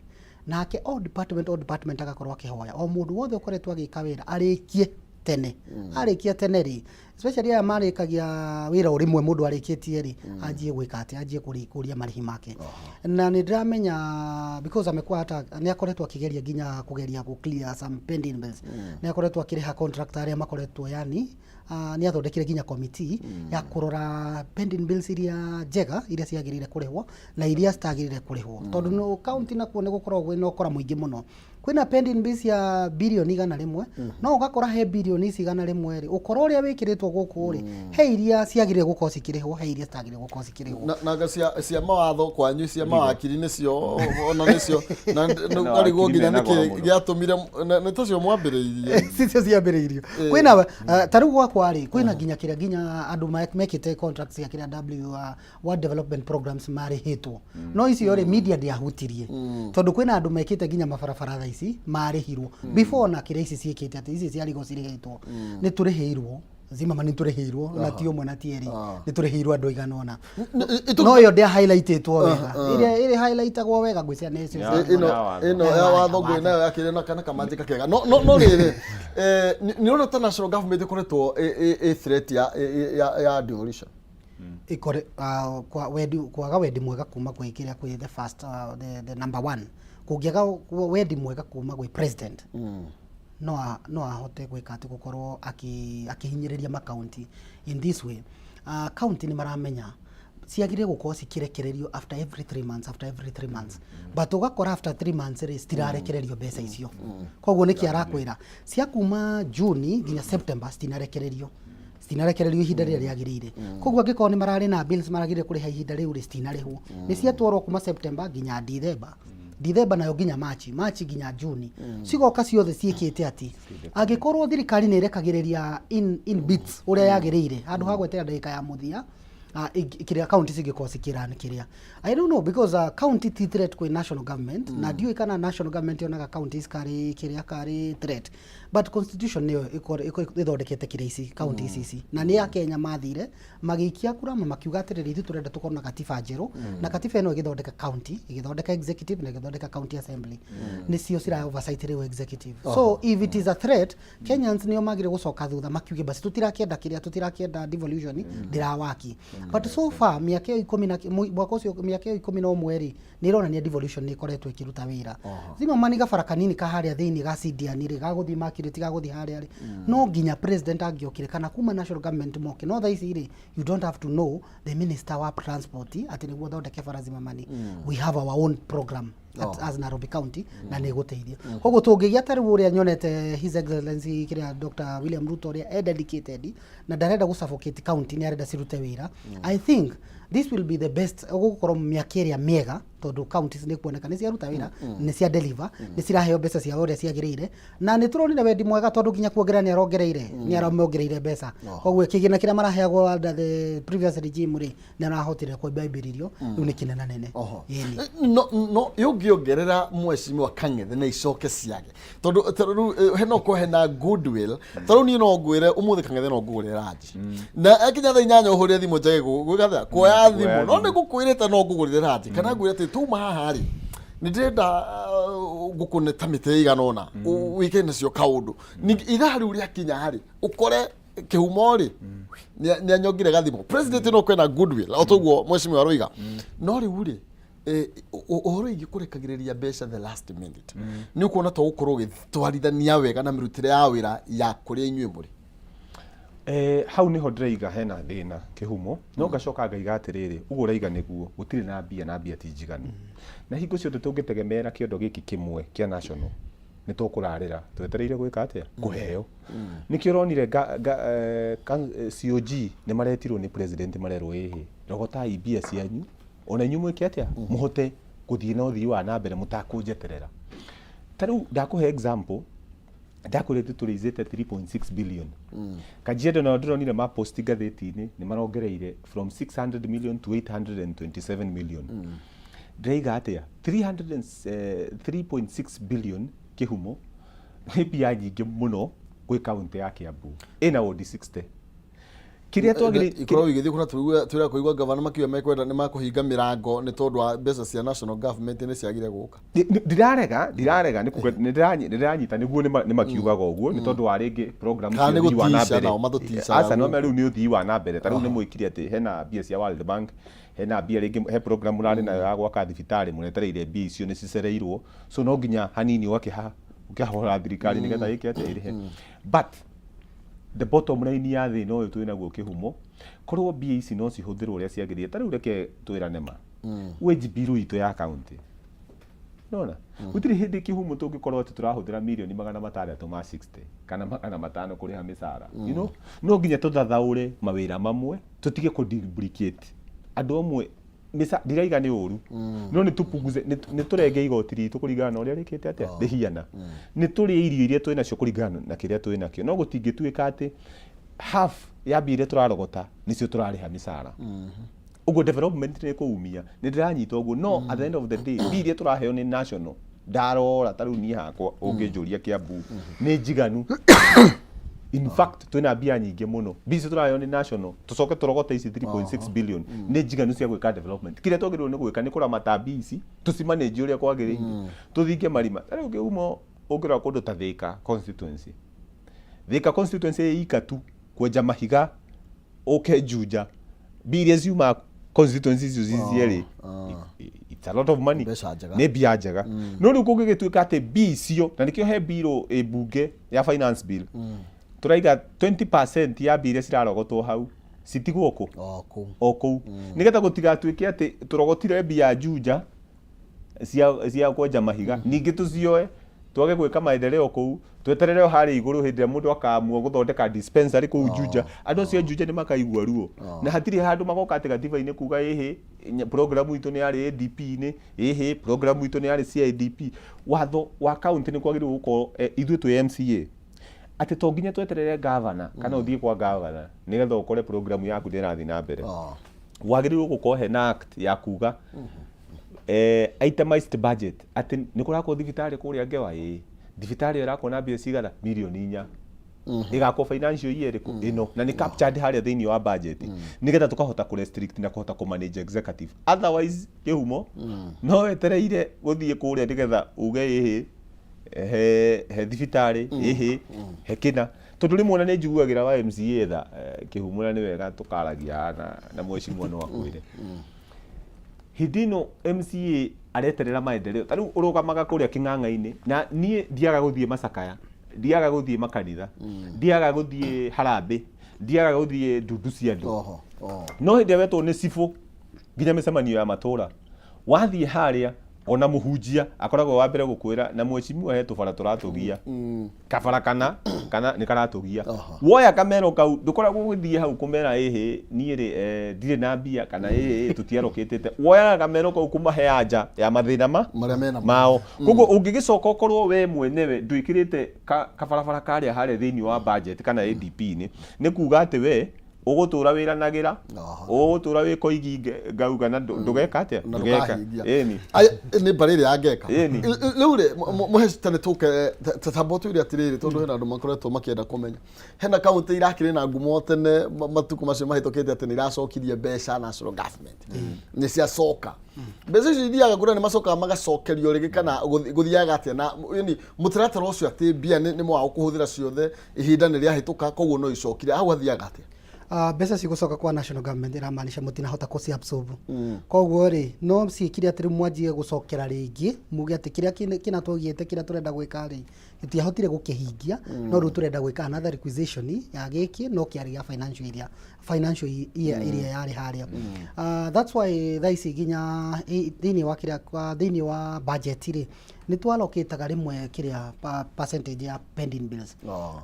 nake o department, o department agakorwo akĩhoya o mũndũ wothe ũkoretwo agĩka wĩra arĩkie tene. Arĩkia tene rĩ, especially aya marĩkagia wĩra o rĩmwe, mũndũ arĩkĩtie rĩ, anjie gwĩka atĩ anjie kũria marĩhi make. Na nĩ ndĩramenya because amekuwa hata nĩ akoretwo akĩgeria nginya kũgeria gũ clear some pending bills. Nĩ akoretwo akĩrĩha contractor arĩa makoretwo, yani nĩ athondekire nginya committee ya kũrora pending bills iria njega, iria ciagĩrĩire kũrĩhwo na iria citagĩrĩire kũrĩhwo, tondũ no county nakuo nĩ gũkoragwo kwĩna ũkora mũingĩ mũno. Kwĩna pending bills cia birioni 100, no ũgakora he birioni ici 100 rĩ, ũkora ũrĩa wĩkĩrĩtwo gũkũ rĩ, he iria ciagĩrĩire gũkorwo cikĩrĩhwo, he iria citagĩrĩire gũkorwo cikĩrĩhwo. Na cia mawatho kwanyu, cia mawakiri nĩcio ona nĩcio na ngarigwo wakiri nginya mena goro nĩkĩ mũno. gĩatũmire nĩ tacio mwambĩrĩirie. Cicio ciambĩrĩirio kwĩna ta rĩu gwakwa rĩ, kwĩna nginya kĩrĩa nginya andũ mekĩte contracts cia kĩrĩa World Development Programs marĩhĩtwo, no icio rĩ, media ndĩahutirie, tondũ kwĩna andũ mekĩte nginya mabarabara thaa ici marĩhirwo before na kĩrĩa ici ciĩkĩte atĩ ici cia rigo cirĩhĩtwo. Nĩ tũrĩhĩirwo Zimmerman, nĩ tũrĩhĩirwo na ti ũmwe na ti erĩ, nĩ tũrĩhĩirwo andũ aigana ũna, no ĩyo ndĩa highlightĩtwo wega. Ĩrĩa ĩrĩ highlightagwo wega ngwĩciria nĩ icio cia Ĩno Ya watho. Ĩno ya watho ngwĩ nayo yakĩrĩ na kana kamanjĩka kega, no rĩrĩ, nĩ ũrona ta national government ĩkoretwo ĩ threat ya devolution? Ikore kwa wendi, kwaga wendi mwega kuma kwĩ kĩrĩa kwĩ the first, the number one, kũngĩaga wendi mwega kuma gwĩ president, no ahote gwĩka atĩ gũkorwo akĩhinyĩrĩria makaunti in this way. County nĩ maramenya ciagĩrĩire gũkorwo cikĩrekererio after every 3 months, after every 3 months, but ũgakora after 3 months rĩ, citirarekererio mbeca icio. Koguo nĩkĩ arakwĩra cia kuma June nginya September citinarekererio ihinda rĩrĩa rĩagĩrĩire. Koguo angĩkorwo nĩ mararĩ na bills maragĩrĩire kũrĩha ihinda rĩu rĩ, citinarĩhwo, nĩ ciatwarwo kuma September nginya December, December nayo nginya March, March nginya June, cigoka ciothe ciĩkĩte atĩ angĩkorwo thirikari nĩ ĩrekagĩrĩria in bits ũrĩa yagĩrĩire handũ ha gweterera ndagĩka ya mũthia, kĩrĩa county cingĩkorwo cikĩran kĩrĩa, I don't know, because county ti threat kwĩ national government, na ndiũĩ kana national government yonaga counties karĩ kĩrĩa karĩ threat, but constitution nĩyo ĩthondekete kĩrĩa ici county ici na nĩ akenya mathire magĩikia kura ma makiuga atĩrĩrĩ, ithuĩ tũrenda tũkorwo na katiba njerũ, na katiba ĩno ĩgĩthondeka county, ĩgĩthondeka executive na ĩgĩthondeka county assembly, nĩcio cira oversight rĩu executive. So if it is a threat, Kenyans nĩo magĩrĩire gũcoka thutha makiuge basi tũtirakĩenda kĩrĩa, tũtirakĩenda devolution ndĩrawaki. But so far mĩaka ĩyo ikũmi na mwaka ũcio, mĩaka ĩyo 11 rĩ, nĩ ĩronania devolution nĩ ĩkoretwo ĩkĩruta wĩra. Zimmerman gabara kanini ka harĩa thĩinĩ ga Sidian rĩ, gagũthiĩ Mercury, gagũthiĩ harĩa rĩ, no nginya president angĩokire kana kuma national government moke. No thaa ici rĩ, you don't have to know the minister wa transport atĩ nĩguo thondeke bara. Zimmerman, we have our own program as Nairobi County na nĩ ĩgũteithia. Koguo tũngĩgĩa ta rĩu ũrĩa nyonete His Excellency kĩrĩa Dr. William Ruto ũrĩa e dedicated na ndarenda gũ suffocate county, nĩ arenda cirute wĩra, I think this will be the best, gũgũkorwo mĩaka ĩrĩa mĩega, tondũ counties nĩ kuoneka nĩ ciaruta wĩra, nĩ cia deliver, nĩ ciraheo mbeca ciao ũrĩa ciagĩrĩire, na nĩ tũronire wendi mwega tondũ nginya kuongerera nĩ arongereire, nĩ aramiongereire mbeca. Koguo kĩgĩna kĩrĩa maraheagwo under the previous regime rĩ, nĩ arahotire kwambĩrĩrio rĩu nĩ kĩnena nene. Ĩni. No yũngĩongerera mheshimiwa Kang'ethe na icoke ciage, tondũ rĩu hena ũkorwo hena goodwill. Tondũ niĩ no ngwĩre ũmũthĩ Kang'ethe no ngũgũrĩre ranji na akinya thaa 8 ũhũrĩre thimũ njage gwĩka atĩa kuoya thimũ, no nĩ ngũkwĩrĩte no ngũgũrĩre ranji, kana ngwĩre atĩ tuma haha rĩ, nĩ ndĩrenda ngũkũne ta mĩtĩ ĩigana ũna wĩke nacio kaũndũ. Ningĩ ithaa rĩu rĩakinya rĩ, ũkore kĩhumo rĩ nĩ anyongire gathimũ. President no kwĩna goodwill o toguo mheshimiwa aroiga, no rĩu rĩ, ũhoro wĩgiĩ kũrekagĩrĩria mbeca the last minute, nĩ ũkuona to gũkorwo ũgĩtwarithania wega na mĩrutĩre ya wĩra ya kũrĩa inyuĩ mũrĩ? Hau niho ndĩraiga hena thĩna kĩhumo, no ngacoka ngaiga atĩrĩrĩ, ũguo ũraiga nĩguo gũtirĩ na mbia na mbia ti njiganu, na hingo ciothe tũngĩtegemeera kĩondo gĩkĩ kĩmwe kĩa national nĩ tũkũrarĩra twetereire gwĩka atĩa kũheo. Nĩkĩo ũronire COG nĩ maretirwo nĩ president, marerwo ĩhĩ rogotai mbia cianyu ona inyuĩ mwĩke atĩa mũhote gũthiĩ na ũthii wa na mbere mũtakũnjeterera. Ta rĩu ndakũhe example, ndakwĩrĩte tũrĩizĩte 3.6 billion. Kajiado nayo ndĩronire ma post ngathĩti-inĩ nĩ marongereire from 600 million to 827 million. Ndĩraiga atĩa 3.6 billion kĩhumo nĩ mbia nyingĩ mũno gwĩ kaunti ya Kiambu ĩna wodi 60 kĩrĩa twagĩrĩire. Ikorwo igĩthiĩ kũrĩa twĩra kũigua gavana makiuga mekwenda nĩ makũhinga mĩrango nĩ tondũ wa mbeca cia national government nĩ ciagire gũka. Ndirarega nĩ kuga nĩ ndĩranyita nĩguo nĩ makiugaga ũguo nĩ tondũ wa rĩngĩ program Kana cia nĩ ũthii wa na gũtica mbere. nao matũticaga Aca no gũkũ. rĩu nĩ ũthii wa na mbere, ta rĩu nĩ mwĩkire atĩ hena mbia cia World Bank, hena mbia rĩngĩ, he program mũrarĩ nayo ya gwaka thibitarĩ mũretereire mbia icio nĩ cicereirwo, so no nginya hanini ũgakĩha ũkĩhora thirikari nĩgetha ĩke atĩa ĩrĩhe. But the bottom line ya thĩna ũyũ twĩnaguo kĩhumo, korwo mbia ici no cihũthĩrwo ũrĩa ciagĩrĩire, ta rĩu reke twĩrane ma, wage bill itũ ya county nona gũtirĩ hĩndĩ kĩhumo tũngĩkorwo atĩ tũrahũthĩra mirioni 660 ma 60 kana 500 kũrĩha mĩcara. No nginya tũthathaũre mawĩra mamwe, tũtige kũ duplicate andũ amwe. Ndiraiga nĩ ũru, no nĩ tũpunguze, nĩ tũrenge igoti ritũ kũringana na ũrĩa rĩkĩte atĩa rĩhiana, nĩ tũrĩe irio iria twĩ nacio kũringana na kĩrĩa twĩ nakĩo. No gũtingĩtuĩka atĩ half ya mbia iria tũrarogota nĩcio tũrarĩha mĩcara ũguo, development nĩ kũumia. Nĩ ndĩranyita ũguo, no at the end of the day mbia iria tũraheo nĩ national, ndarora ta rĩu niĩ hakwa ũngĩnjũria Kiambu nĩ njiganu. In fact twĩna mbia nyingĩ mũno. Mbia icio tũraheo nĩ national, tũcoke tũrogote ici 3.6 billion, nĩ njiganu cia gwĩka development. Kĩrĩa twagĩrĩirwo nĩ gwĩka nĩ kũramata mbia ici, tũcimanage ũrĩa kwagĩrĩire, tũthinge marima. Ta rĩu kĩhumo ũngĩrora kũndũ ta Thika constituency, Thika constituency ĩ ika tu kwenja mahiga ũke Juja, mbia iria ciuma constituency icio ci cierĩ, it's a lot of money. Mbeca njega. Nĩ mbia njega. No rĩu kũngĩgĩtuĩka atĩ mbia icio, na nĩkĩo he bill ĩ mbunge ya finance bill, tũraiga 20% ya mbia iria cirarogotwo hau citigwo kũ? O kũu. O kũu, nĩgetha gũtigatuĩke atĩ tũrogotire mbia Juja cia kwenja mahiga, ningĩ tũcioe twage gwĩka maendeleo kũu, tweterere o harĩa igũrũ hĩndĩ ĩrĩa mũndũ akaamua gũthondeka dispensary kũu Juja. Andũ acio a Juja nĩ makaigua ruo na hatirĩ handũ magoka atĩ gatiba-inĩ kuga ĩhĩ program itũ nĩ yarĩ ADP-inĩ, ĩhĩ program itũ nĩ yarĩ CIDP. Watho wa county nĩ kwagĩrĩirwo gũkorwo ithuĩ twĩ MCA atĩ to nginya tweterere gavana kana ũthiĩ kwa gavana nĩgetha ũkore program yaku ndĩrathiĩ na mbere. Wagĩrĩirwo gũkorwo hena act ya kuga itemized budget atĩ nĩ kũrakwo thibitarĩ kũrĩa Ngewa, ĩĩ, thibitarĩ ĩyo ĩrakwo na mbia cigana, mirioni 4, ĩgakwo financial year ĩrĩkũ ĩno, na nĩ captured harĩa thĩinĩ wa budget, nĩgetha tũkahota kũ restrict na kũhota kũ manage executive. Otherwise kĩhumo no wetereire gũthiĩ kũrĩa nĩgetha uge ĩhĩ he thibitarĩ, ĩhĩ he kĩna, tondũ rĩmwe ona nĩ njiguagĩra wa MCA tha kĩhumo, na nĩ wega tũkaragia na mheshimiwa no akwĩre hĩndĩ ĩno MCA areterera maendeleo. Ta rĩu ũrũgamaga kũrĩa kĩng'ang'a-inĩ, na niĩ ndiaga gũthiĩ macakaya, ndiaga gũthiĩ makanitha, ndiaga gũthiĩ harambĩ, ndiaga gũthiĩ ndundu cia andũ. Oho oho. No hĩndĩ ĩrĩa wetwo nĩ cibũ nginya mĩcemanio ya matũra, wathiĩ harĩa ona mũhunjia akoragwo wa mbere gũkwĩra na mheshimiwa he tũbara tũratũgia, kabara kana nĩ karatũgia. Woya kamero kau, ndũkoragwo ũgĩthiĩ hau kũmera ĩhĩ niĩ rĩ ndirĩ na mbia kana ĩhĩ tũtiarokĩtĩte. Woyaga kamero kau kũmahe anja ya mathĩna ma marĩa mena mao. Koguo ũngĩgĩcoka ũkorwo we mwenyewe ndwĩkĩrĩte kabarabara karĩa harĩa thĩinĩ wa budget kana ADP-inĩ, nĩ kuga atĩ we ũgũtũra wĩranagĩra, ũgũtũra wĩ koigi ngauga na ndũgeka atĩa? Na ndũgeka. Ndũkahingia. Ĩni. Aya, nĩ mbarĩ ĩrĩa ya ngeka. Ĩni. Rĩu rĩ mũhecita nĩ tũke tamba twĩre atĩrĩrĩ, tondũ hena andũ makoretwo makĩenda kũmenya, hena kaunti irakĩrĩ na ngumo tene matukũ macio mahĩtũkĩte atĩ nĩ iracokirie mbeca national government, nĩ ciacoka. Mbeca icio ithiaga kũrĩa nĩ macokaga magacokerio rĩngĩ kana gũthiaga atĩa? Na yani mũtaratara ũcio atĩ mbia nĩ mwaga kũhũthĩra ciothe, ihinda nĩ rĩahĩtũka, koguo no icokire hau, hathiaga atĩa? Mbeca cigũcoka kwa national government ĩramaanisha mũtinahota kũci absorb. Koguo rĩ, no ciĩkire atĩ rĩu mwanjie gũcokera rĩngĩ muge atĩ kĩrĩa kĩna twaugĩte, kĩrĩa tũrenda gwĩka rĩ, tũtiahotire gũkĩhingia, no rĩu tũrenda gwĩka another requisition ya gĩkĩ, no kĩarĩ gĩa financial year ĩrĩa yarĩ harĩa. That's why thaa ici nginya thĩinĩ wa kĩrĩa thĩinĩ wa budget rĩ, nĩ twalokĩtaga rĩmwe kĩrĩa percentage ya pending bills.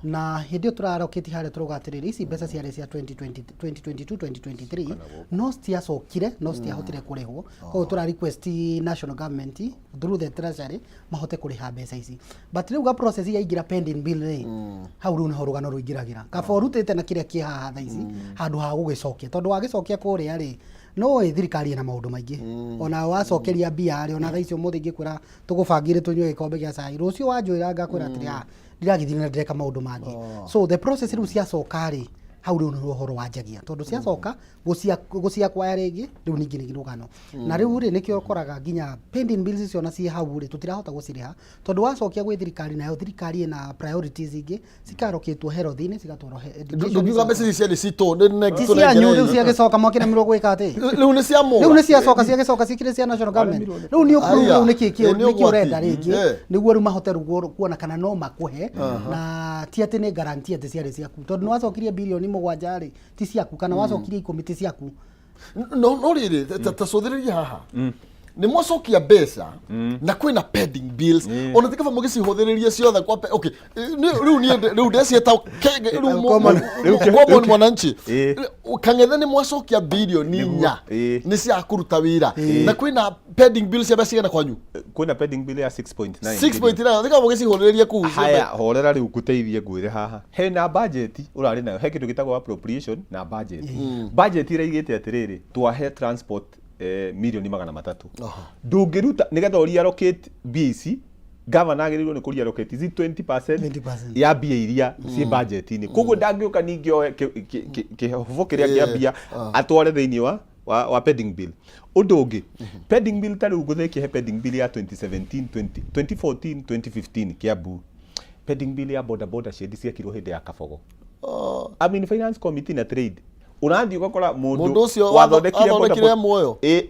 Na hĩndĩ ĩyo tũrarokĩti harĩa tũrauga atĩrĩrĩ, ici mbeca ciarĩ cia 2020, 2022, 2023, no citiacokire, no citiahotire kũrĩhwo. Koguo tũra request national government through the treasury mahote kũrĩha mbeca ici. But rĩu ga process yaingĩra pending bill rĩ, hau rĩu nĩho rũgano rũingĩragĩra. Kaba ũrutĩte na kĩrĩa kĩ haha thaa ici handũ. Handũ ha gũgĩcokia, tondũ wagĩcokia kũrĩa rĩ, no ĩ thirikari ĩna maũndũ maingĩ. Ona wacokeria mbia rĩ, ona thaa ici ũmũthĩ ingĩkwĩra tũgũbangire tũnyue gĩkombe gĩa cai, rũciũ wanjĩra ngakwĩra atĩrĩ, ah, ndiragĩthiĩ na ndĩreka maũndũ mangĩ. So the process rĩu ciacoka rĩ, hau rĩu nĩho ũhoro wanjagia, tondũ ciacoka gũciakwaya rĩngĩ rĩu ningĩ nĩ rũgano. Na rĩu rĩ, nĩkĩo ũkoraga nginya pending bills icio ona ciĩ hau rĩ, tũtirahota gũcirĩha, tondũ wacokia gwĩ thirikari, nayo thirikari ĩna priorities ingĩ, cikarokĩtwo health-inĩ, cigatwarwo education. Ndũngiuga mbeca ici ciarĩ citũ nĩ Ti cianyu rĩu ciagĩcoka, mwakĩremirwo gwĩka atĩ Rĩu nĩ cia mũra. Rĩu nĩ ciacoka, ciagĩcoka cikĩrĩ cia national government. Rĩu nĩ ũkuru. Aya. Rĩu nĩkĩ Ĩ, nĩ nĩkĩ ũgwati. ũrenda rĩngĩ nĩguo rĩu mahote rĩu kuona kana no makũhe, na ti atĩ nĩ guarantee atĩ ciarĩ ciaku, tondũ nĩ wacokirie 7 birioni rĩ, ti ciaku, kana wacokirie 10, ti ciaku. No rĩrĩ, ta cũthĩrĩria haha, nĩ mwacokia mbeca na kwĩna pending bills, ona ti kaba mũgĩcihũthĩrĩrie ciothe kwa okay, rĩu niĩ rĩu ndecieta rĩu Common. Common mwananchi. Kang'ethe, nĩ mwacokia 4 birioni nĩ cia kũruta wĩra, na kwĩna pending bills cia mbeca cigana kwanyu? Kwĩna pending bill ya 6.9. 6.9, ti kaba mũgĩcihũthĩrĩrie kũu ciothe. Haya, horera, rĩu ngũteithie ngwĩre haha hena budget ũrarĩ nayo, he kĩndũ gĩtagwo appropriation na budget. Budget ĩraigĩte atĩrĩrĩ, twahe transport 300 mirioni ndũngĩruta nĩgetha ũreallocate mbia ici. Governor agĩrĩirwo nĩ kũreallocate ici 20% 20% ya mbia iria ciĩ budget-inĩ. Koguo ndangĩũka ningĩ oe kĩhobo kĩrĩa kĩa mbia atware thĩinĩ wa pending bill. Ũndũ ũngĩ, pending bill ta rĩu ngũthĩkie, he pending bill ya 2017, 20, 2014, 2015 Kiambu, pending bill ya boda boda shed ciekirwo hĩndĩ ya Kabogo. I mean, finance committee na trade, ũrathiĩ ũgakora mũndũ Mũndũ ũcio wathondekire wathondekire boda. muoyo. Ĩ,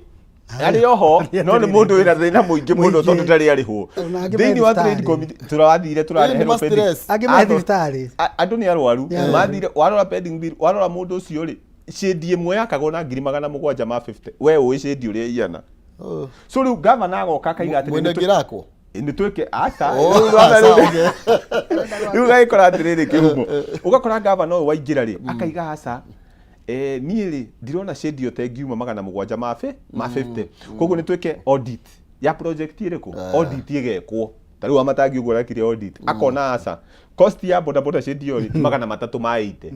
arĩ oho, no nĩ mũndũ wĩna thĩna mũingĩ mũno, Mũingĩ. tondũ ndarĩ arĩhwo. Ona angĩ me Thĩinĩ wa trade thibitarĩ. committee tũrathire Ĩ, nĩ tũrareherwo ma pending. stress. Angĩ me thibitarĩ. Andũ nĩ arwaru. Nĩ arwaru. Mathire, warora pending bill, warora mũndũ ũcio rĩ, shade ĩmwe yakagwo na 750,000. We ũĩ shade ũrĩa ĩigana. So rĩu gavana agoka akaiga atĩrĩ, Mwene ngĩrakwo. Nĩ twĩke aca. Oh, Rĩu aca, rĩu okay. Rĩu ũgagĩkora atĩrĩrĩ, kĩhumo ũgakora gavana ũyũ waingĩra rĩ, akaiga aca, niĩ rĩ, ndirona shade ĩyo ta ĩngiuma 750, koguo nĩ twĩke audit ya project ĩrĩkũ. Audit ĩgekwo, ta rĩu Wamatangi ũguo arekire audit, akona aca, cost ya boda boda shade ĩyo rĩ, 380.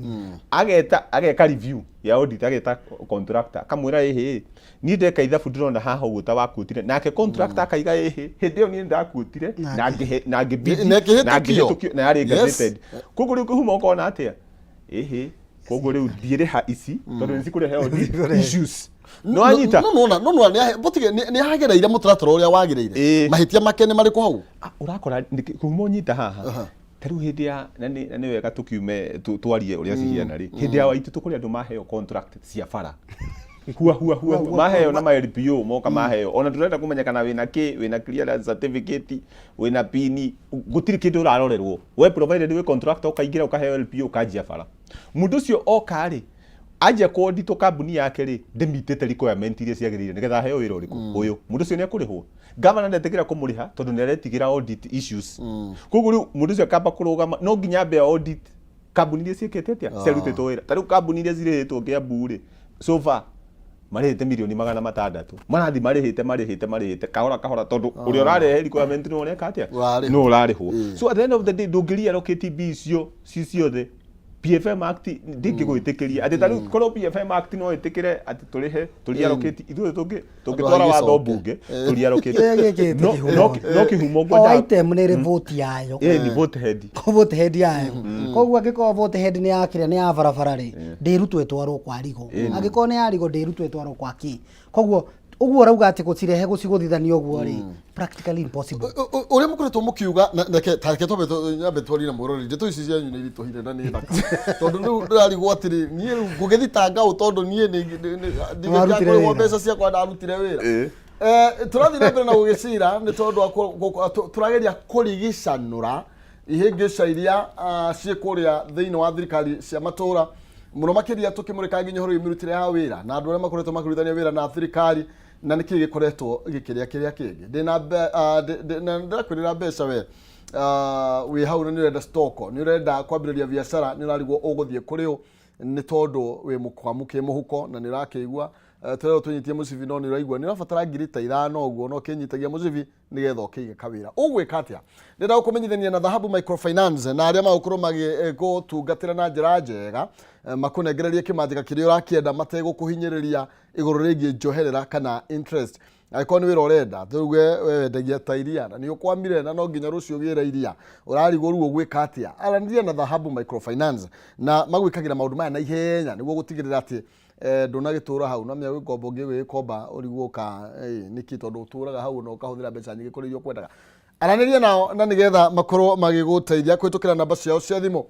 Ageta, ageka review ya audit, ageta contractor, akamwĩra, ĩhĩ, niĩ ndeka ithabu ndĩrona haha ũguo ta wakuotire. Nake contractor akaiga, ĩhĩ, hĩndĩ ĩyo niĩ ndakuotire na ngĩhe na ngĩbidi Na ĩkĩhĩtũkio. Na ngĩhĩtũkio na yarĩ gazetted. Koguo rĩu kĩhumo ũkona atĩa? Ĩhĩ, koguo rĩu ndiĩrĩha ici tondũ nĩ cikũrehe audit issues. No anyita. No nona bũtige nĩ agereire mũtaratara ũrĩa wagĩrĩire. Mahĩtia make nĩ marĩkũ hau? Ah, ũrakora kĩhumo nyita haha, ta rĩu hĩndĩ ya na nĩ wega tũkiume twarie ũrĩa cihiana rĩ, hĩndĩ ya Waititu kũrĩ andũ maheo contract cia bara hua hua hua hua, maheo na ma LPO moka maheo, ona ndũrenda kũmenya kana wĩna kĩ, wĩna clearance certificate, wĩna pini, gũtirĩ kĩndũ ũrarorerwo we, provided wĩ contractor, ũkaingĩra ũkaheo LPO, ũkanjia bara. Mũndũ ũcio oka rĩ, anjia kũauditwo kambuni yake rĩ, ndĩmitĩte requirement iria ciagĩrĩire nĩgetha aheo wĩra ũrĩkũ. Ũyũ mũndũ ũcio nĩ ekũrĩhwo? Gavana ndetĩkĩra kũmũrĩha tondũ nĩ aretigĩra audit issues. Koguo rĩu mũndũ ũcio akamba kũrũgama, no nginya ambe audit kambuni iria ciĩkĩte atĩa, ciarutĩtwo wĩra. Ta rĩu kambuni iria cirĩhĩtwo Kiambu rĩ, so far marĩhĩte 600 mirioni, marathi marĩhĩte, marĩhĩte, marĩhĩte kahora kahora, tondũ ũrĩa ũrarehe requirement nĩ ũreka atĩa? Ũrarĩhwo. Nĩ ũrarĩhwo. So at the end of the day, ndũngĩreallocate mbia icio ci ciothe. PFM Act ndĩngĩgwĩtĩkĩria atĩ ta rĩu korwo PFM Act no ĩtĩkĩre atĩ tũrĩhe tũreallocate, ithuĩ tũngĩtwara watho hagĩcoke. mbunge tũreallocate. Kĩrĩa gĩkĩte No kĩhumo. no kĩhumo O ngwendaga item nĩ ĩrĩ vote yayo. Ĩ, nĩ vote head. Vote head yayo. Koguo angĩkorwo vote head nĩ ya kĩrĩa, nĩ ya barabara rĩ, ndĩrutwo ĩtwarwo kwa rigo. Angĩkorwo nĩ ya rigo, ndĩrutwo ĩtwarwo kwa kĩ. Koguo ũguo ũrauga atĩ gũcirehe gũcigũthithania ũguo rĩ, practically impossible. Ũrĩa mũkoretwo mũkiuga reke ta reke twambe nyambe twarie na mwĩroreri. Ndeto ici cianyu nĩ iritũhire na nĩ thaka, tondũ rĩu ndĩrarigwo atĩrĩ, niĩ rĩu ngũgĩthitanga ũ, tondũ niĩ Nĩwarutire ndingĩkũrĩhwo wĩra. mbeca ciakwa ndarutire wĩra. Tũrathiĩ na mbere na gũgĩcira nĩ tondũ wa tũrageria kũrigicanũra ihĩngĩca iria ciĩ kũrĩa thĩinĩ wa thirikari cia matũra, mũno makĩria tũkĩmũrĩka nginya ũhoro wĩ mĩrutĩre ya wĩra na andũ arĩa makoretwo makĩrutithania wĩra na thirikari, na nĩkĩ gĩkoretwo gĩkĩrĩa kĩrĩa kĩngĩ. Ndĩna na ndĩrakwĩrĩra mbeca we wĩ hau na nĩ ũrenda stock, nĩ ũrenda kwambĩrĩria biacara, nĩ ũrarigwo ũgũthiĩ kũrĩ ũ, nĩ tondũ wĩ mũkwamu kĩmũhuko na nĩ ũrakĩigua. Tũrerwo tũnyitie mũcibi, no nĩ ũraigua nĩ ũrabatara 5,000 ũguo, no ũkĩnyitagia mũcibi nĩgetha ũkĩige kawĩra. Ũgwĩka atĩa? Ndĩrenda gũkũmenyithania na Dhahabu Microfinance na arĩa magũkorwo magĩgũtungatĩra na njĩra njega, makũnengererie kĩmanjĩka kĩrĩa ũrakĩenda mategũkũhinyĩrĩria igũrũ rĩgiĩ njoherera kana interest. Angĩkorwo nĩ wĩra ũrenda, tuge we wendagia ta iria na nĩ ũkwamire na no nginya rũciũ ũgĩre iria, ũrarigwo rĩu ũgwĩka atĩa, aranĩria na Dhahabu Microfinance na magwĩkagĩra maũndũ maya na ihenya nĩguo gũtigĩrĩra atĩ ndũnagĩtũra hau no menya gwĩ ngombo ũngĩgĩkomba ũrigwo ka nĩkĩ, tondũ ũtũraga hau na ũkahũthĩra mbeca nyingĩ kũrĩ iria ũkwendaga. Aranĩria nao na nĩgetha makorwo magĩgũteithia kũhĩtũkĩra namba ciao cia thimũ,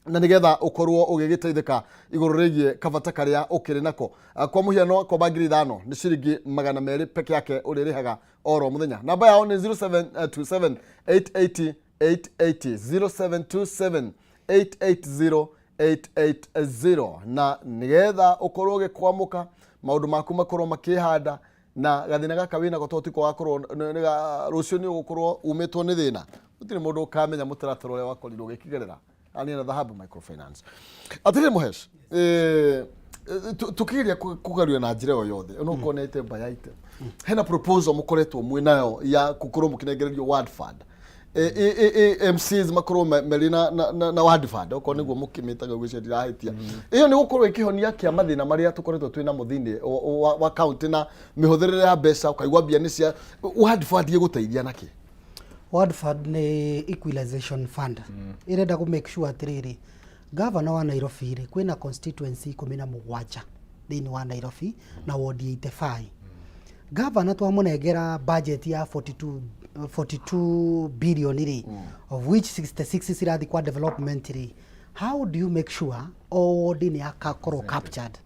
na nĩgetha ũkorwo ũgĩgĩteithĩka igũrũ rĩgiĩ kabata karĩa ũkĩrĩ nako. Kwa mũhiano, komba 5,000 nĩ ciringi 200 peke yake ũrĩrĩhaga oro mũthenya. Namba yao nĩ 0727 880 880, 0727 880 880, na nĩgetha ũkorwo ũgĩkwamũka maũndũ maku makorwo makĩhanda na gathĩna gaka wĩnako, to tiko wakorwo rũciũ nĩ ũgũkorwo umĩtwo nĩ thĩna, gũtirĩ mũndũ ũkamenya mũtaratara ũrĩa wakorirwo ũgĩkĩgerera. Arania na Dhahabu Microfinance. Atĩrĩrĩ Mũhesh, tũkĩgeria kũgeria na njĩra ĩyo yothe no ũkona item by item, hena proposal mũkoretwo mwĩ nayo ya gũkorwo mũkĩnengererio ward fund, MCs makorwo marĩ na ward fund, okorwo nĩguo mũkĩmĩtaga ũguo, ndirahĩtia. Ĩyo nĩ gũkorwo ĩkĩhonia kĩa mathĩna marĩa tũkoretwo twĩ namo thĩinĩ wa county na mĩhũthĩrĩre ya mbeca, ũkaigua mbia nĩ cia ward fund. Ĩgũteithia nakĩ? Ward fund nĩ equalization fund ĩrenda kũ make sure atĩrĩrĩ, gavana wa Nairobi rĩ, kwĩna constituency 17 thĩinĩ wa Nairobi na ward 85. Gavana twamũnengera budget ya 42 billion rĩ, of which 66 cirathi kwa development rĩ, how do you make sure o ward nĩ yakakorwo captured?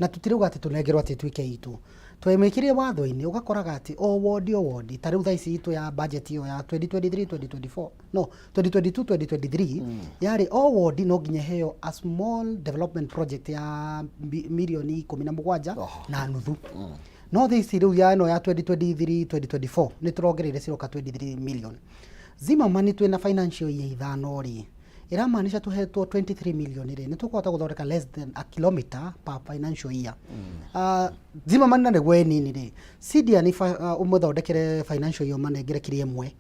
Na tũtirauga atĩ tũnengerwo atĩ ĩtuĩke itũ, twemĩkĩrie watho-inĩ, ũgakoraga atĩ o ward, o ward, ta rĩu thaa ici itũ ya budget ĩyo ya 2023 2024, no 2022 2023, yarĩ o ward no nginya heo a small development project ya mirioni 17 na nuthu. No thaa ici rĩu ya ĩno ya 2023 2024 nĩ tũrongereire, ciroka 23 million. Zimmerman twĩna financial year 5 rĩ, ĩramaanisha tũhetwo 23 million rĩ, nĩ tũkũhota gũthondeka less than a kilometer per financial year. Zimmerman na nĩguo ĩ nini rĩ, Sidian ũmũthondekere financial year ũmanengere kĩrĩa ĩmwe,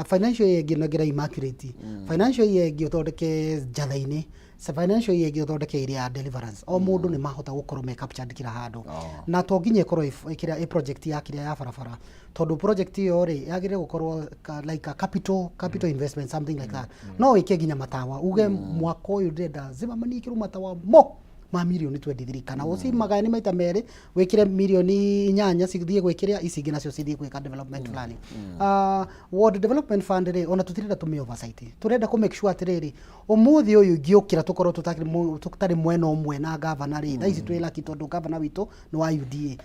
financial year ĩngĩ ũnengere Immaculate, financial year ĩngĩ ũthondeke Njatha-inĩ, financial year ĩngĩ ũthondeke area ya Deliverance. O mũndũ nĩ mahota gũkorwo me captured kila handũ, na to nginya ĩkorwo kĩrĩa ĩ project ya kĩrĩa ya barabara, tondũ project ĩyo rĩ yagĩrĩire gũkorwo like a capital investment, something like that. No wĩke nginya matawa, uge mwaka ũyũ ndĩrenda Zimmerman ĩkĩrwo matawa mo ma mirioni 23, kana ũcimagayanie maita merĩ, wĩkĩre mirioni 8 cithiĩ gwĩkĩra ici ingĩ, nacio cithiĩ gwĩka development fulani. Ward development fund rĩ, ona tũtirenda tũmĩ oversight, tũrenda kũ make sure atĩrĩrĩ, ũmũthĩ ũyũ ingĩũkĩra tũkorwo tũtarĩ mwena ũmwe na gavana rĩ, thaa ici twĩ lucky tondũ gavana witũ nĩ wa UDA.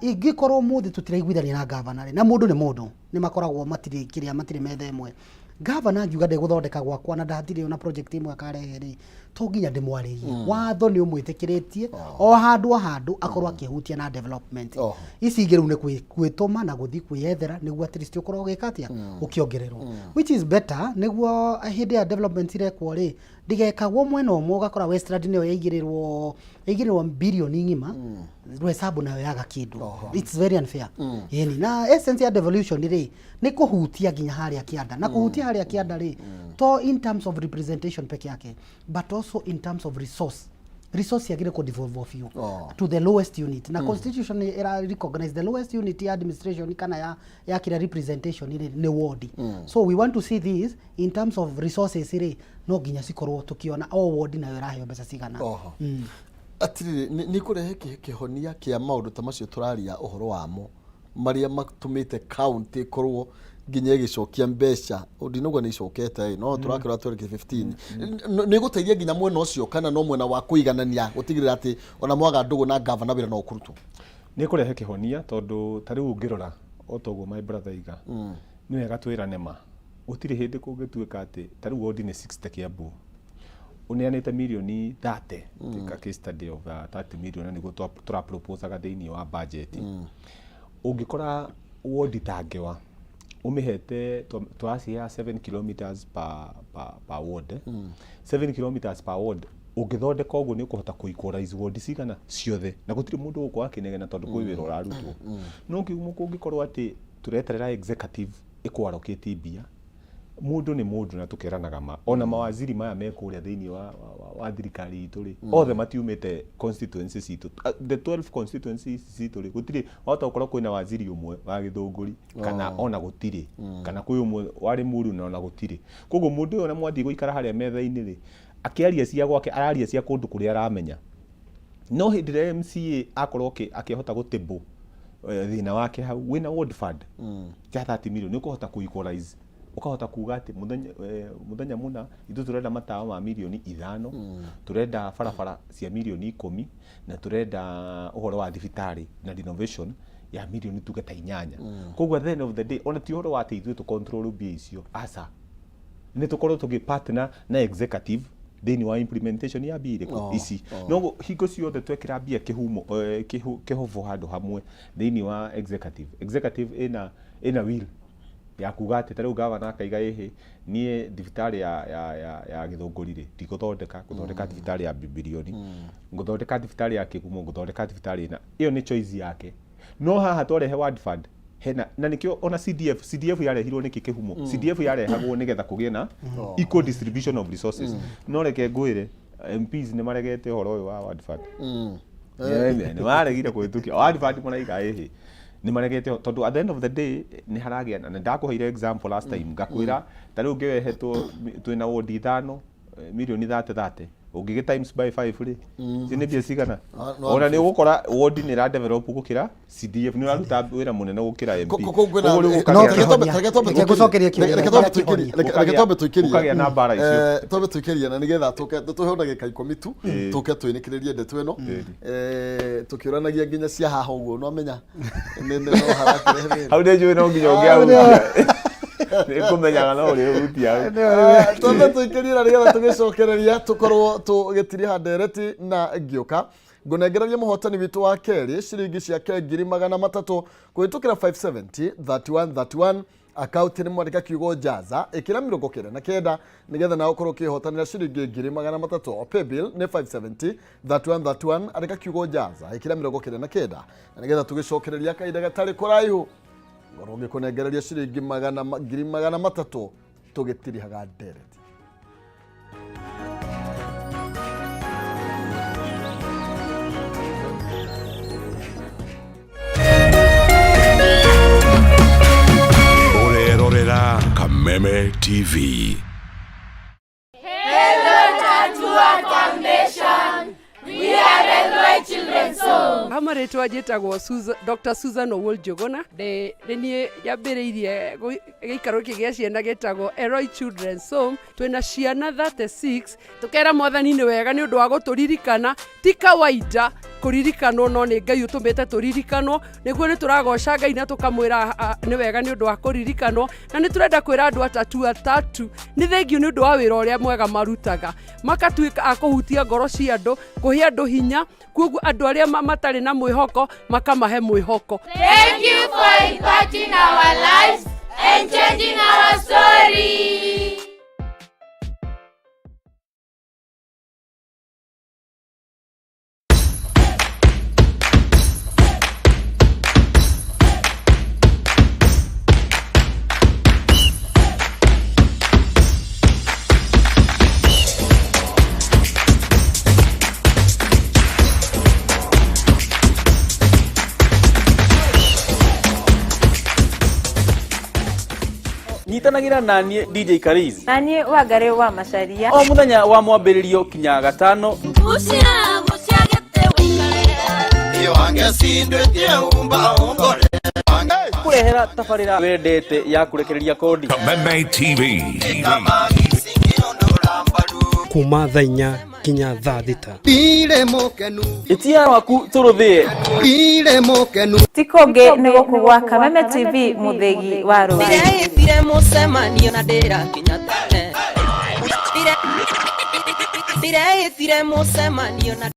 Ingĩkorwo ũmũthĩ tũtiraiguithania na gavana rĩ, na mũndũ nĩ mũndũ, nĩ makoragwo matirĩ kĩrĩa, matirĩ metha ĩmwe, gavana angiuga ndegũthondeka gwakwa na ndatirĩ ona project ĩmwe akarehe rĩ, to nginya ndĩmwarĩrie. Watho nĩ ũmwĩtĩkĩrĩtie o handũ o handũ akorwo akĩhutia na development. Ici ingĩ rĩu nĩ gwĩtũma na gũthiĩ kwĩyethera nĩguo at least ũkorwo ũgĩka atĩa, ũkĩongererwo, which is better, nĩguo hĩndĩ ya development irekwo rĩ, ndĩgekagwo mwena ũmwe, ũgakora Westland nĩyo yaigĩrĩrwo bilioni ng'ima, Roysambu nayo yaga kĩndũ. It's very unfair. Ĩni na essence ya devolution rĩ, nĩ kũhutia nginya harĩa kĩanda, na kũhutia harĩa kĩanda rĩ, to in terms of representation peke yake, but also in terms of resource yagĩrĩire kũ devolve off you to the lowest unit, na constitution nĩ ĩra recognize the lowest unit ya administration kana ya kĩrĩa representation rĩ nĩ ward. So we want to see this in terms of resources rĩ, no nginya cikorwo tukiona o ward nayo ĩraheo mbeca cigana. Atirĩrĩ, nĩ kũrehe kĩhonia kĩa maũndũ ta macio tũraria ũhoro wamo, marĩa matũmĩte county ĩkorwo nginya ĩgĩcokia mbeca, ndinauga nĩ icokete ĩ, no tũrakĩrora 2015 nĩ gũteithia nginya mwena ũcio, kana no mwena wa kũiganania gũtigĩrĩra atĩ ona mwaga ndũgũ na gavana wĩra no ũkũrutwo? Nĩ kũrehe kĩhonia, tondũ ta rĩu ũngĩrora o ta ũguo my brother iga, nĩ wega twĩrane ma gũtirĩ hĩndĩ kũngĩtuĩka atĩ ta rĩu wodi nĩ 60 Kiambu, ũneanĩte mirioni 30. Take a case study of 30 million, na nĩguo tũraproposaga thĩinĩ wa budget. Ũngĩkora wodi ta Ngewa ũmĩhete, tũraciheaga 7 kilometers per ward, 7 kilometers per ward. Ũngĩthondeka ũguo nĩ ũkũhota kũ equalize ward cigana ciothe, na gũtirĩ mũndũ ũgũkorwo akĩnegena tondũ kwĩ wĩra ũrarutwo. No kĩhumo kũngĩkorwo atĩ tũreterera executive ĩkũ allocate mbia, mũndũ nĩ mũndũ na tũkeranaga ma. Ona mawaziri maya me kũrĩa thĩinĩ wa thirikari itũ rĩ, othe matiumĩte constituency citũ. The 12 constituencies citũ rĩ, gũtirĩ, wahota gũkorwo kwĩna waziri ũmwe wa Gĩthũngũri kana ona gũtirĩ, kana kwĩ ũmwe wa Limuru na ona gũtirĩ. Koguo mũndũ ũyũ ona mwathiĩ gũikara harĩa metha-inĩ rĩ, akĩaria cia gwake araria cia kũndũ kũrĩa aramenya. No hĩndĩ ĩrĩa MCA akorwo akĩhota gũtĩbũ thĩna wake hau, wĩna ward fund ya 30 million, nĩ ũkũhota kũ equalize, ũkahota kuga atĩ mũthenya mũna ithuĩ tũrenda matawa ma mirioni 5, tũrenda barabara cia mirioni 10, na tũrenda ũhoro wa thibitarĩ na renovation ya mirioni tuge ta 8. Koguo at the end of the day, ona ti ũhoro wa atĩ ithuĩ tũ control mbia icio, aca, nĩ tũkorwo tũgĩ partner na executive thĩinĩ wa implementation ya mbia irĩkũ ici. No hingo ciothe twekĩra mbia kĩhumo, kĩhobo handũ hamwe thĩinĩ wa executive, executive ĩna will ya kuga atĩ ta rĩu gavana akaiga ĩhĩ, niĩ thibitarĩ ya Gĩthũngũri rĩ, ndigũthondeka, ngũthondeka thibitarĩ ya bilioni, ngũthondeka thibitarĩ ya Kĩgumo, ngũthondeka thibitarĩ ĩna. Ĩyo nĩ choice yake. No haha twarehe ward fund hena, na nĩkĩo ona CDF yarehirwo nĩkĩ kĩhumo? CDF yarehagwo nĩgetha kũgĩe na equal distribution of resources. No reke ngwĩre, MPs nĩ maregete ũhoro ũyũ wa ward fund. Nĩ maregire kũhĩtũkia ward fund, maraiga ĩhĩ, nĩ maregete tondũ at the end of the day nĩ haragĩa na ndakũheire example last time, ngakwĩra ta rĩu ũngĩwehetwo twĩna ward 5, mirioni 30 30, ũngĩgĩ times by 5 rĩ, icio nĩ mbia cigana? No. Ona nĩ ũgũkora ward nĩ ĩra develop gũkĩra CDF, nĩ ũraruta wĩra mũnene gũkĩra MP. No Koguo rĩu kĩhonia. Reke ngũcokerie kĩũria. Reke twambe tũikĩrie, reke twambe tũikĩrie. Gũkagĩa na mbara icio. Twambe tũikĩrie na nĩgetha tũke tũheo ndagĩka 10 tu, tũke twĩnĩkĩrĩrie ndeto ĩno. Tũkĩũranagia nginya cia haha ũguo, no amenya nĩ no harakĩrehe thĩna. Hau nĩ njũĩ no nginya ũngĩahutia, nĩ ngũmenyaga no ũrĩhutia hau. Twambe tũikĩrie na nĩgetha tũgĩcokereria tũkorwo tũgĩtiriha ndereti, na ngĩũka ngũnengereria mũhotani witũ wa kerĩ ciringi ciake 300,000 kũhĩtũkĩra 570 31 31 akaunti. Nĩ mwandĩka kiugo jaza, ĩkĩra 99, nĩgetha nawe ũkorwo ũkĩhotanĩra ciringi 300,000. Paybill nĩ 570 31 31, andĩka kiugo jaza, ĩkĩra 99, na nĩgetha tũgĩcokereria kahinda gatarĩ kũraihu ngorwo ngĩkũnengereria ciringi 300,000 tũgĩtirihaga ndereti. Ũrerorera Kameme TV. Hello, Tatua Foundation. We are Elroy Children's Home. Ha marĩtwa njĩtagwo Dr. Susan Owuor Njũgũna. Ndĩ nĩ niĩ njambĩrĩirie gĩikaro gĩkĩ gĩa ciana gĩtagwo Elroy Children's Home. Twĩna ciana 36. Tũkera mwathani nĩ wega nĩ ũndũ wa gũtũririkana. Ti kawaida kũririkanwo, no nĩ Ngai ũtũmĩte tũririkanwo, nĩguo nĩ tũragoca Ngai na tũkamwĩra nĩ wega nĩ ũndũ wa kũririkanwo. Na nĩ tũrenda kwĩra andũ atatu atatu nĩ thengiũ nĩ ũndũ wa wĩra ũrĩa mwega marutaga, makatuĩka a kũhutia ngoro cia andũ, kũhe andũ hinya, koguo andũ arĩa matarĩ na mwĩhoko makamahe mwĩhoko. Thank you for impacting our lives and changing our story. Nyitanagĩra na niĩ DJ Kariz Na niĩ Wangarĩ wa Macaria o mũthenya wa mwambĩrĩrio kinya gatano. Gucia, gucia gĩtĩ ũikare. Kũrehera tabarĩra wendete ya kũrekereria kodi. Kameme TV. Kuma thaa 4 nginya thaa 6. Ĩtia waku tũrũthĩe. Ti kũngĩ nĩ gũkũ gwa Kameme TV, mũthĩgi wa rũrĩrĩ. Ndireitire mũcemanio na ndĩrakinya tene. Ndireitire mũcemanio na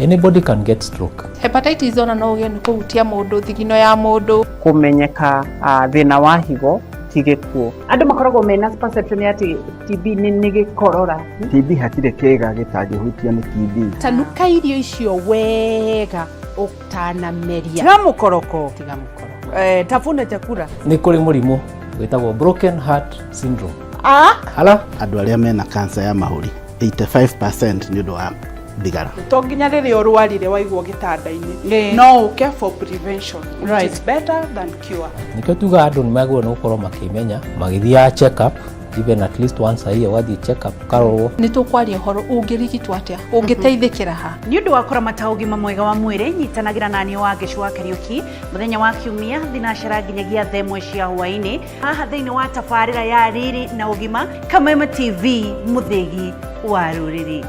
Anybody can get stroke. Hepatitis ona no ũgĩe nĩ kũhutia mũndũ thigino ya mũndũ. Kũmenyeka thĩna wa higo. Ti gĩkuũ. Andũ makoragwo mena perception ya atĩ TB nĩ gĩkorora. TB hatirĩ kĩga gĩtangĩhutio nĩ TB. Tanuka irio icio wega ũtanameria. Tiga mũkoroko. Tiga mũkoroko. Tafuna chakula. Nĩ kũrĩ mũrimũ wĩtagwo broken heart syndrome. Ah? Hala? Andũ arĩa mena cancer ya mahũri 85% nĩ ũndũ wa thigara. To nginya rĩrĩa ũrwarire waigwo gĩtanda-inĩ, no ũke for prevention, which is better than cure. Nĩkĩo tugaga andũ nĩ magĩrĩirwo nĩ gũkorwo makĩmenya magĩthiaga check up even at least once a year, ũgathiĩ check up ũkarorwo. Nĩ tũkwaria ũhoro ũngĩrigitwo atĩa, ũngĩteithĩkĩra ha. Nĩ ũndũ wa kũramata ũgima mwega wa mwĩrĩ, nyitanagĩra na niĩ Wangeci wa Kariũki mũthenya wa Kiumia thinacara nginyagia thaa ĩmwe cia hwaĩ-inĩ haha thĩinĩ wa tabarĩra ya Riri na Ũgima, Kameme TV, mũthĩgi wa rũrĩrĩ.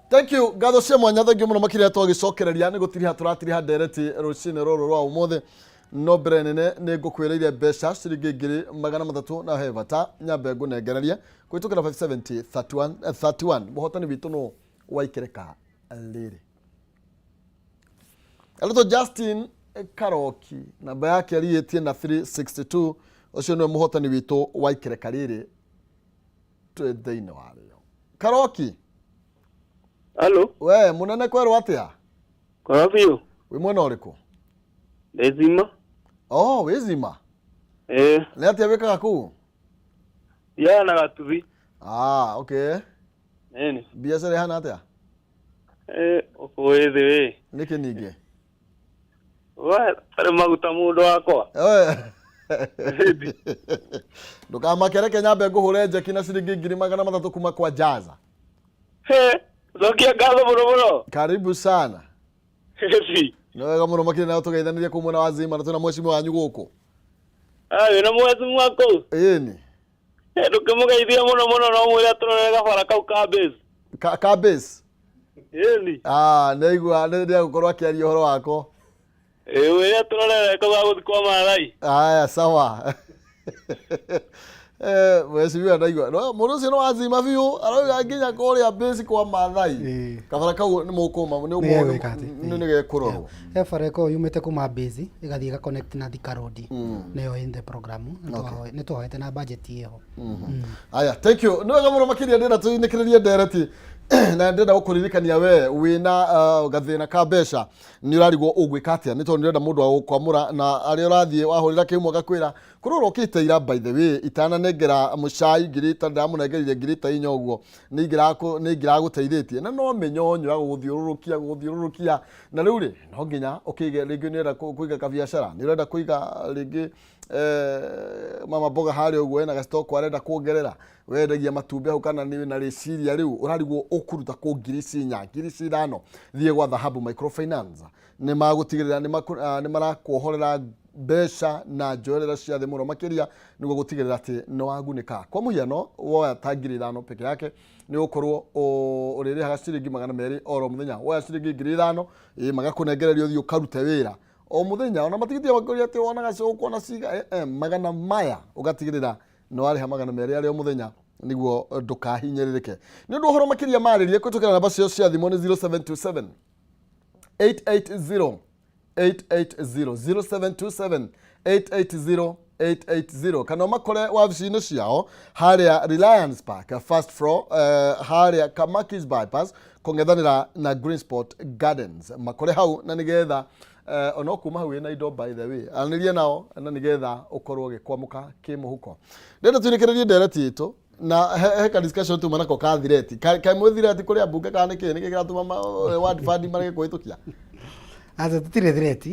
Thank you. Ngatho cia mwanya, thank you mũno makĩria. Twagĩcokereria nĩ gũtiriha tũratiriha ndereti rũcinĩ rũrũ rwa ũmũthĩ, no mbere nene nĩ ngũkwĩrĩire mbeca ciringi 300,000 na he bata nyambe ngũnengererie kũhĩtũkĩra 570 31 31. Mũhotani witũ nũ waikĩrĩka rĩrĩ? Aretwo Justin Karoki, namba yake arigĩtie na 362. Ũcio nĩwe mũhotani witũ wa ikereka rĩrĩ twĩ thĩinĩ warĩo. Karoki. Halo. We mũnene, kwerwo atĩa? Kwega biũ. Wĩ mwena ũrĩkũ? Ndĩ Zima. Oh, wĩ Zima? Ĩĩ. Nĩ atĩa wĩkaga kũu? Thiaga na gatuthi. Ah, okay. Ĩni. Biacara ĩhana atĩa? Ũkũ wĩ thĩ wĩ. Nĩkĩ ningĩ? We, tarĩ maguta mũndũ wakwa. Ndũkamake, nyambe ngũhũre njeki na ciringi 300,000 kuma kwa Jaza. He, cokia ngatho mũno mũno. Karibu sana. Ĩci. Nĩ wega mũno makĩria nayo tũgeithanirie kũu mwena wa Zima na twĩna mheshimiwa wanyu gũkũ. Ah, wĩna mheshimiwa kũu? Ĩni. Ndũkĩmũgeithie mũno mũno no mwĩre atũrorere gabara kau ka base. Ka base? Ĩni. Ah, nĩaigua nĩegũkorwo akĩaria ũhoro wako. Ĩĩ, wĩre atũrorere kau ga gũthiĩ kwa Maathai. Aya, sawa. Mheshimiwa ndaigua. No, mũndũ ũcio nĩ wazima biũ, arauga nginya kũrĩa base kwa Maathai. Kabara kau nĩ mũkũma nĩ Nĩ gegwĩka atĩ? Nĩ gegũrorwo. He bara ĩkoragwo yumĩte kuma base ĩgathiĩ ĩga connect na Thika Road, nĩyo in the program. Nĩ tũhoete na budget ĩho. Aya, thank you. Nĩ wega mũno makĩria. Ndĩrenda tũinĩkĩrĩrie ndereti na ndĩrenda gũkũririkania we wĩna gathĩna ka mbeca, nĩ ũrarigwo ũgwĩka atĩa, nĩ tondũ nĩ ũrenda mũndũ wa gũkwamũra na arĩa ũrathiĩ wahũrĩra kĩhumo gakwĩra kũrĩa ũrokĩte ira. By the way, itananengera mũcai ngiri ta ndamũnengerire 4,000 ũguo nĩ ingĩragũteithĩtie, na no mĩnyonyo ya gũgũthiũrũrũkia gũgũthiũrũrũkia. Na rĩu rĩ, no nginya ũkĩige rĩngĩ nĩ ũrenda kũiga kabiacara, nĩ ũrenda kũiga rĩngĩ mama mboga harĩa ũguo ena gacitoko arenda kuongerera, wendagia matumbĩ hau, kana nĩ na rĩciria rĩu ũrarigwo ũkũruta kũ ngiri ici inya, ngiri ici ithano. Thiĩ gwa Dhahabu Microfinance, nĩ magũtigĩrĩra nĩ marakuohorera mbeca na njoerera cia thĩ mũno makĩria nĩguo gũtigĩrĩra atĩ nĩ wagunĩka. Kwa mũhiano, woya ta 5,000 peke yake, nĩ ũgũkorwo ũrĩrĩhaga ciringi 200 oro mũthenya. Woya ciringi 5,000 ĩ magakũnengereria ũthiĩ ũkarute wĩra o mũthenya, ona matigithia makũria atĩ wonaga ũkuona ciga magana maya, ũgatigĩrĩra nĩ warĩha 200 arĩ o mũthenya nĩguo ndũkahinyĩrĩrĩke. Nĩ ũndũ ũhoro makĩria marĩrie kũhĩtũkĩra namba ciao cia thimũ nĩ 0727 880 880, 0727 880 880, kana ũmakore wabici-inĩ ciao harĩa Reliance Park, first floor, harĩa Kamakis bypass kũng'ethanĩra na Green Spot Gardens. Makore hau na nĩgetha ona kuma hau wĩna indo, by the way, aranĩria nao na nĩgetha ũkorwo ũgĩkwamũka kĩmũhuko. Ndĩrenda tũinĩkĩrĩrie ndereti itũ na he ka discussion tuma nako ka thireti ka mwĩ thireti kũrĩa mbunge kana nĩkĩ nĩkĩ kĩratũma ward fund marege kũhĩtũkia. Aca, tũtirĩ threat.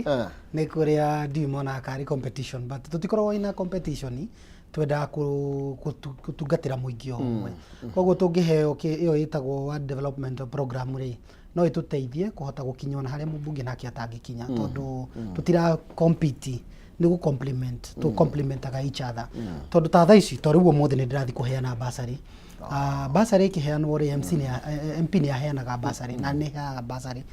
Nĩ kũrĩa ndiũ monaga karĩ competition, but tũtikoragwo ina competition. Twendaga gũtungatĩra mũingĩ o ũmwe. Koguo tũngĩheo ĩyo ĩtagwo ward development program rĩ, no ĩtũteithie kũhota gũkinya ona harĩa mũmbunge nake atangĩkinya, tondũ tũtira compete, nĩ gũ complement tũ complementaga each other. Tondũ ta thaa ici, ta rĩu ũmũthĩ nĩ ndĩrathiĩ kũheana bursary. Bursary ĩkĩheanwo rĩ, MC nĩ MP nĩ aheanaga bursary na nĩ heanaga bursary.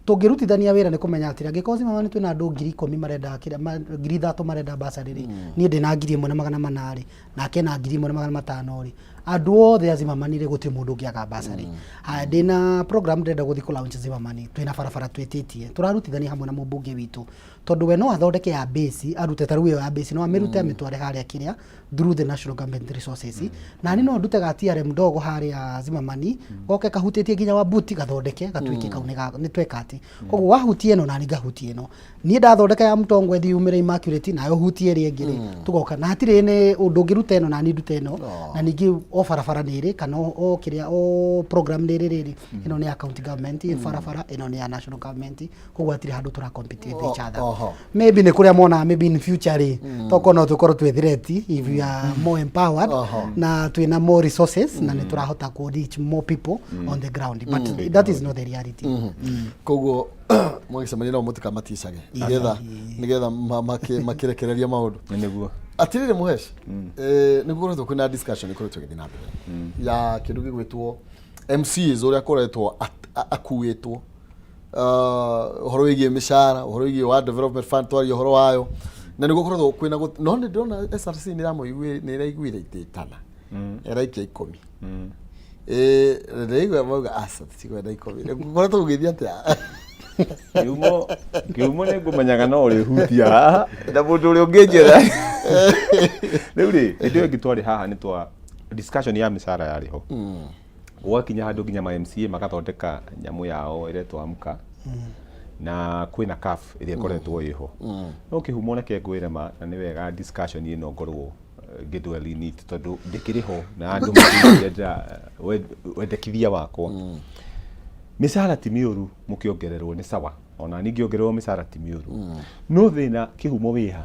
Tũngĩrutithania wĩra nĩ kũmenya atĩrĩ, angĩkorwo Zimmerman twĩna andũ 10,000 marenda kĩrĩa, 3,000 marenda bursary rĩ, niĩ ndĩna 1,400 rĩ, nake ena 1,500 rĩ, andũ othe a Zimmerman rĩ, gũtirĩ mũndũ ũngĩaga bursary. Haya, ndĩna program ndĩrenda gũthiĩ kũ launch Zimmerman, twĩna barabara twĩtĩtie, tũrarutithania hamwe na mũmbunge witũ, tondũ we no athondeke ya base, arute ta rĩu ĩyo ya base, no amĩrute amĩtware harĩa kĩrĩa through the national government resources. Na niĩ no ndute ga TRM ndogo harĩa Zimmerman, goke kahutĩtie nginya Wabuti, gathondeke gatuĩke kau nĩ tweka atĩ. Koguo wahutia ĩno nani ngahutia ĩno, niĩ ndathondeka ya Mtongwe ĩthiĩ yumĩre Immaculate, nayo hutie ĩrĩa ĩngĩ rĩ, tũgoka na hatirĩ nĩ ũndũ ũngĩruta ĩno nani ndute ĩno, na ningĩ o barabara nĩ ĩrĩ kana o kĩrĩa o program nĩ ĩrĩ rĩrĩ, ĩno nĩ ya county government barabara, ĩno nĩ ya national government, koguo hatirĩ handũ tũra compete with each other. Maybe nĩ kũrĩa monaga maybe in future rĩ, tokorwo no tũkorwo twĩ threat if we are more empowered na twĩna more resources na nĩ tũrahota ku reach more people on the ground, but that is not the reality. Koguo mwagĩcemania nao mũtikamaticage nĩgetha makĩrekereria maũndũ. Nĩguo. Atirĩrĩ Mũhesh, nĩ gũkoretwo kwĩna discussion ĩkoretwo ĩgĩthiĩ na mbere ya kĩndũ gĩgwĩtwo MCAs, ũrĩa akoretwo akuĩtwo, ũhoro wĩgiĩ mĩcara, ũhoro wĩgiĩ wa development fund, twaria ũhoro wayo na nĩ gũkoretwo kwĩna no nĩ ndĩrona SRC nĩ ĩraiguire itĩtana ĩraikia 10. Ndĩraigua mauga aca, tutikwenda 10. Gũkoretwo gũgĩthiĩ atĩa? Kĩhumo nĩ ngũmenyaga no ũrĩhutia haha na mũndũ ũrĩa ũngĩnjĩra rĩu rĩ, hĩndĩ ĩyo ĩngĩ twarĩ haha nĩ twa discussion ya mĩcara yarĩ ho, gwakinya handũ nginya ma MCA magathondeka nyamũ yao ĩretwo Amka, na kwĩna CAF ĩrĩa ĩkoretwo ĩho. No kĩhumo, reke ngwĩre ma, na nĩ wega discussion ĩno ngorwo ngĩ dwell in it, tondũ ndĩkĩrĩ ho na andũ makĩenda wendekithia wakwa. Mĩcara ti mĩũru, mũkĩongererwo nĩ sawa, ona niĩ ngĩongererwo mĩcara ti mĩũru, no thĩna kĩhumo wĩha,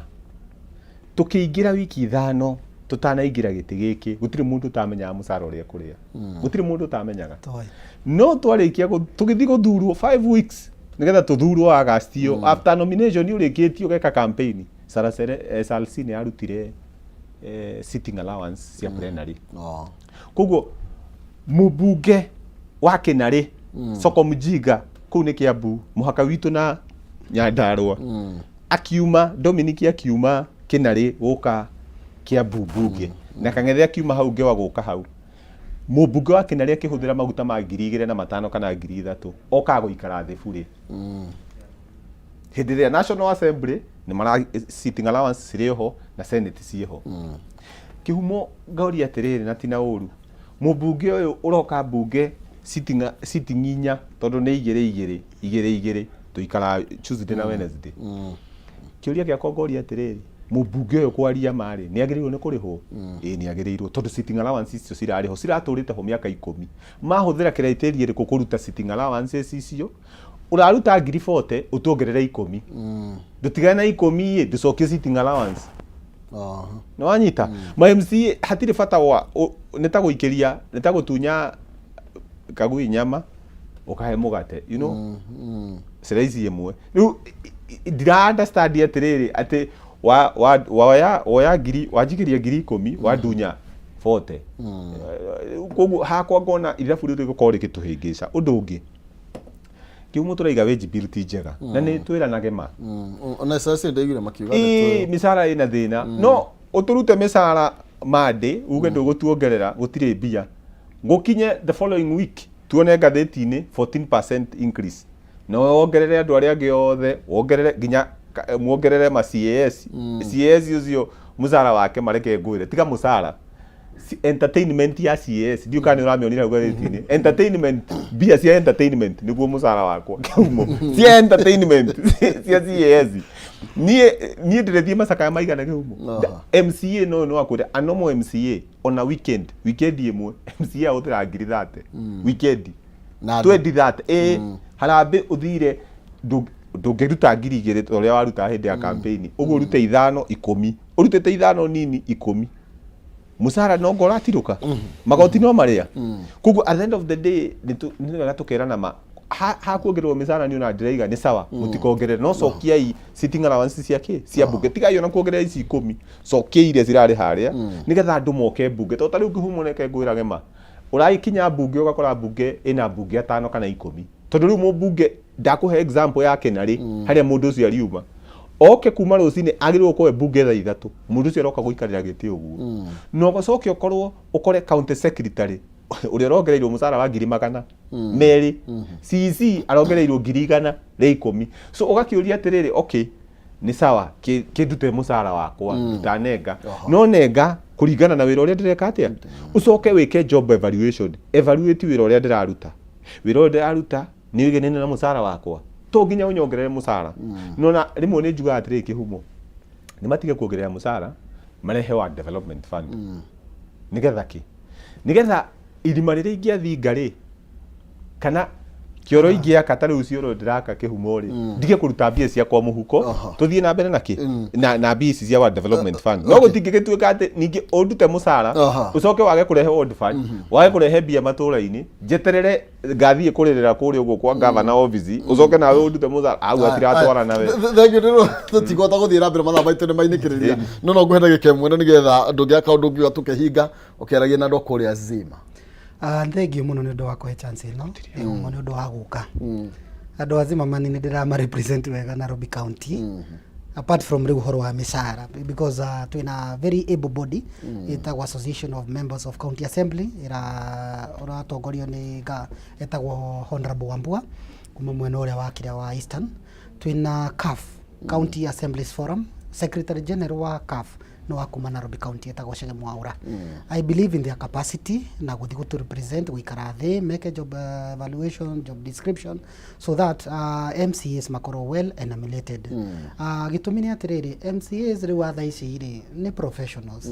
tũkĩingĩra wiki 5 tũtanaingĩra gĩtĩ gĩkĩ, gũtirĩ mũndũ ũtamenyaga mũcara ũrĩa kũrĩa, gũtirĩ mũndũ ũtamenyaga. No twarĩkia tũgĩthiĩ gũthurwo 5 weeks nĩgetha tũthurwo August ĩyo, after nomination ũrĩkĩtie ũgeka campaign, Saracere, SRC nĩ yarutire sitting allowance cia plenary. Koguo mũmbunge wa Kĩnarĩ, Soko Mjinga, kũu nĩ Kiambu, mũhaka witũ na Nyandarua, akiuma Dominic akiuma Kĩnarĩ gũka Kiambu mbunge, na Kang'ethe akiuma hau Ngewa gũka hau. Mũmbunge wa Kĩnarĩ akĩhũthĩra maguta ma 2,500 kana 3,000 okaga gũikara thĩ burĩ, hĩndĩ ĩrĩa National Assembly nĩ mara sitting allowance cirĩ ho na Senate ciĩho. Kĩhumo ngoria atĩrĩrĩ, na tina ũru, mũmbunge ũyũ ũroka mbunge sitting inya, tondũ nĩ igĩrĩ igĩrĩ igĩrĩ igĩrĩ, tũikaraga Tuesday na Wednesday. Kĩũria gĩakwa ngoria atĩrĩrĩ, mũmbunge ũyũ kwaria marĩ nĩ agĩrĩirwo nĩ kũrĩhwo? Ĩĩ, nĩ agĩrĩirwo, tondũ sitting allowance icio cirarĩ ho, ciratũrĩte ho mĩaka 10. Mahũthĩra criteria ĩrĩkũ kũruta sitting allowances icio? Ũraruta 40,000, ũtuongerere 10, ndũtigane na 10 ĩ, ndũcokie sitting allowance. Nĩ wanyita? Ma MCA hatirĩ bata wa nĩ ta gũikĩria, nĩ ta gũtunya kagui nyama ũkahe mũgate, slice ĩmwe. Rĩu ndira understand atĩrĩrĩ, atĩ wa wa woya woya ngiri, wanjikĩria 10,000, wandunya 40. Koguo hakwa ngona ithabu rĩu rĩgũkorwo rĩgĩtũhĩngĩca. Ũndũ ũngĩ, kĩhumo, tũraiga wage bill ti njega na nĩ twĩranage ma. Ona SRC ndaiguire makiuga ndeto ĩyo. Mĩcara ĩna thĩna, no ũtũrute mĩcara Monday uge ndũgũtuongerera, gũtirĩ mbia, gũkinye the following week tuone ngathĩti-inĩ 14% increase, na wongerere andũ arĩa angĩ othe, wongerere nginya muongerere ma CAS. CAS ũcio mũcara wake, mareke ngwĩre, tiga mũcara, entertainment ya CAS, ndiũ kana nĩ ũramĩonire hau ngathĩti-inĩ, entertainment, mbia cia entertainment nĩguo mũcara wakwa, kĩhumo, cia entertainment cia CAS. Niĩ ndĩrĩthiĩ macakaya maigana, kĩhumo. MCA no akwĩre a normal MCA ona weekend ĩmwe MCA ahũthĩraga 30,000 weekend. Na andũ. 20 30 ĩ harambĩ ũthire, ndũngĩruta 2,000 ta ũrĩa waruta hĩndĩ ya campaign, ũguo ũrute ithano ikũmi, ũrutĩte ithano nini ikũmi, mũcara no ngo ũratirũka, magoti no marĩa. Koguo at the end of the day nĩ wega tũkerana ma hakuongererwo mĩcara, nĩ ona ndĩraiga nĩ sawa, mũtikongerere, no cokiai sitting allowance cia kĩ cia mbunge, tigai ona kuongerera ici 10, cokiai iria cirarĩ harĩa nĩgetha andũ moke mbunge, tondũ ta rĩu kĩhumo, reke ngwĩrage ma, ũragĩkinya mbunge ũgakora mbunge ĩna mbunge atano kana 10. Tondũ rĩu mũmbunge ndakũhe example ya Kenarĩ harĩa mũndũ ũcio ariuma oke kuma rũcinĩ agĩrĩirwo gũkorwo e mbunge thaa 3, mũndũ ũcio aroka gũikarĩra gĩtĩ ũguo. Na ũcoke ũkorwo ũkore county secretary ũrĩa ũrongereirwo mũcara wa 200,000, CEC arongereirwo 110,000. So ũgakĩũria atĩrĩrĩ, okay, nĩ sawa, kĩndute mũcara wakwa, ndanenga no nenga kũringana na wĩra ũrĩa ndĩreka atĩa. Ũcoke wĩke job evaluation, evaluate wĩra ũrĩa ndĩraruta, wĩra ũyũ ndĩraruta nĩ ũiganĩire na mũcara wakwa, to nginya ũnyongerere mũcara. No na rĩmwe nĩ njugaga atĩrĩrĩ, kĩhumo nĩ matige kuongerera mũcara, marehe wa development fund. Nĩgetha kĩ? Nĩgetha irima rĩrĩa ingĩathinga rĩ, kana kĩoro ingĩaka, ta rĩu cioro ndĩraka kĩhumo rĩ, ndige kũruta mbia ciakwa mũhuko, tũthiĩ na mbere na kĩ na mbia ici cia World Development Fund. No gũtingĩgĩtuĩka atĩ ningĩ ũndute mũcara, ũcoke wage kũrehe World Fund, wage kũrehe mbia matũra-inĩ, njeterere ngathiĩ kũrĩrĩra kũrĩa ũguo kwa gavana office, ũcoke nawe ũndute mũcara au atiratwarana we. Thengiũ nĩ tũtigota gũthiĩ na mbere, mathaa maitũ nĩ mainĩkĩrĩria, no ngũhe ndagĩka ĩmwe na nĩgetha ndũngĩaka ũndũ ũngiuga tũkĩhinga ũkĩaragia na andũ a kũrĩa Zima. Ah, thengiũ mũno nĩ ũndũ wa kũhe chance ĩno ĩno, nĩ ũndũ wa gũka. Andũ a Zimmerman nĩ ndĩrama represent wega Nairobi County, apart from rĩu ũhoro wa mĩcara, because twĩna very able body ĩtagwo Association of Members of County Assembly, ĩra ũratongorio nĩ ga etagwo Honorable Wambua kuma mwena ũrĩa wa kĩrĩa wa Eastern. Twĩna CAF, County Assemblies Forum, Secretary General wa CAF nĩ wa kuma Nairobi County, etagwo Chege Mwaura. I believe in their capacity na gũthiĩ gũtũ represent, gũikara thĩ meke job evaluation, job description, so that MCAs makorwo well enumerated. Gĩtũmi nĩ atĩrĩrĩ, MCAs rĩu a thaa ici rĩ nĩ professionals.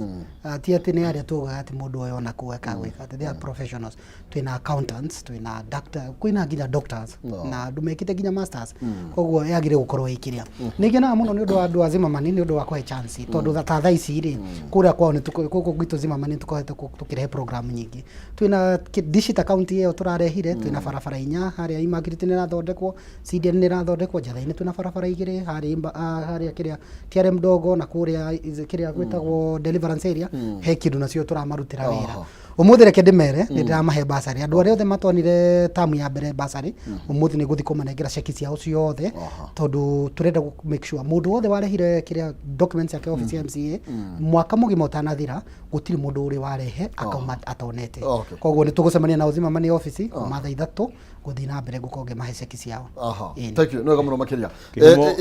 Ti atĩ nĩ arĩa tugaga atĩ mũndũ oyo ona kũ eka gwĩka atĩ, they are professionals. Twĩna accountants, twĩna doctor, kwĩna nginya doctors na andũ mekĩte nginya masters. Koguo yagĩrĩire gũkorwo ĩ kĩrĩa. Nĩ ngenaga mũno nĩ ũndũ wa andũ a Zimmerman nĩ ũndũ wa kũhe chance, tondũ ta thaa ici rĩ, kũrĩa kwao nĩ gũkũ gwitũ Zimmerman nĩ tũkoretwo tũkĩrehe program nyingĩ. Twĩna digital county ĩyo tũrarehire, twĩna barabara 4 harĩa Immaculate nĩ ĩrathondekwo, CDN nĩ ĩrathondekwo, Njatha-inĩ twĩna barabara 2 harĩa harĩa kĩrĩa TRM Dogo na kũrĩa kĩrĩa gwĩtagwo Deliverance area, he kĩndũ nacio tũramarutĩra wĩra. Ũmũthĩ reke ndĩmere nĩ ndĩramahe basarĩ andũ arĩa othe matonire tamu ya mbere basarĩ. Ũmũthĩ nĩ ngũthiĩ kũmanengera ceki ciao ciothe, tondũ tũrenda make sure mũndũ wothe warehire kĩrĩa documents ciake office ya MCA mwaka mũgima ũtanathira, gũtirĩ mũndũ ũrĩ warehe akauma atonete. Koguo nĩ tũgũcemania na Zimmerman office kuma thaa 3 gũthiĩ na mbere, ngũkorwo ngĩmahe ceki ciao. Ĩni. Thank you, nĩ wega mũno makĩria. Kĩhumo,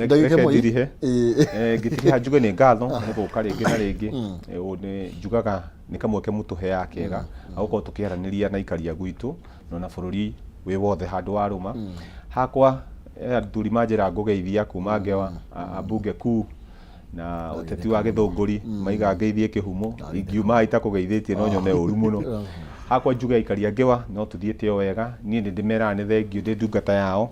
Ndagĩka reke ĩmwe. ndirihe. Ngĩtiriha njuge nĩ ngatho nĩ gũka rĩngĩ na rĩngĩ. Ũũ nĩ njugaga nĩ kamweke mũtũheaga kega gagũkorwo tũkĩaranĩria na aikari a gwitũ na ona bũrũri wĩ wothe handũ warũma. Hakwa athuri manjĩra ngũgeithia kuma ngewa ambunge kuu na ũteti wa gĩthũngũri maiga ngeithie kĩhumo, ingiuma haha itakũgeithĩtie no nyone ũru mũno. Hakwa njuge aikari a ngewa no tũthiĩte o wega. Niĩ nĩ ndĩmeraga nĩ thengiũ, ndĩ ndungata yao.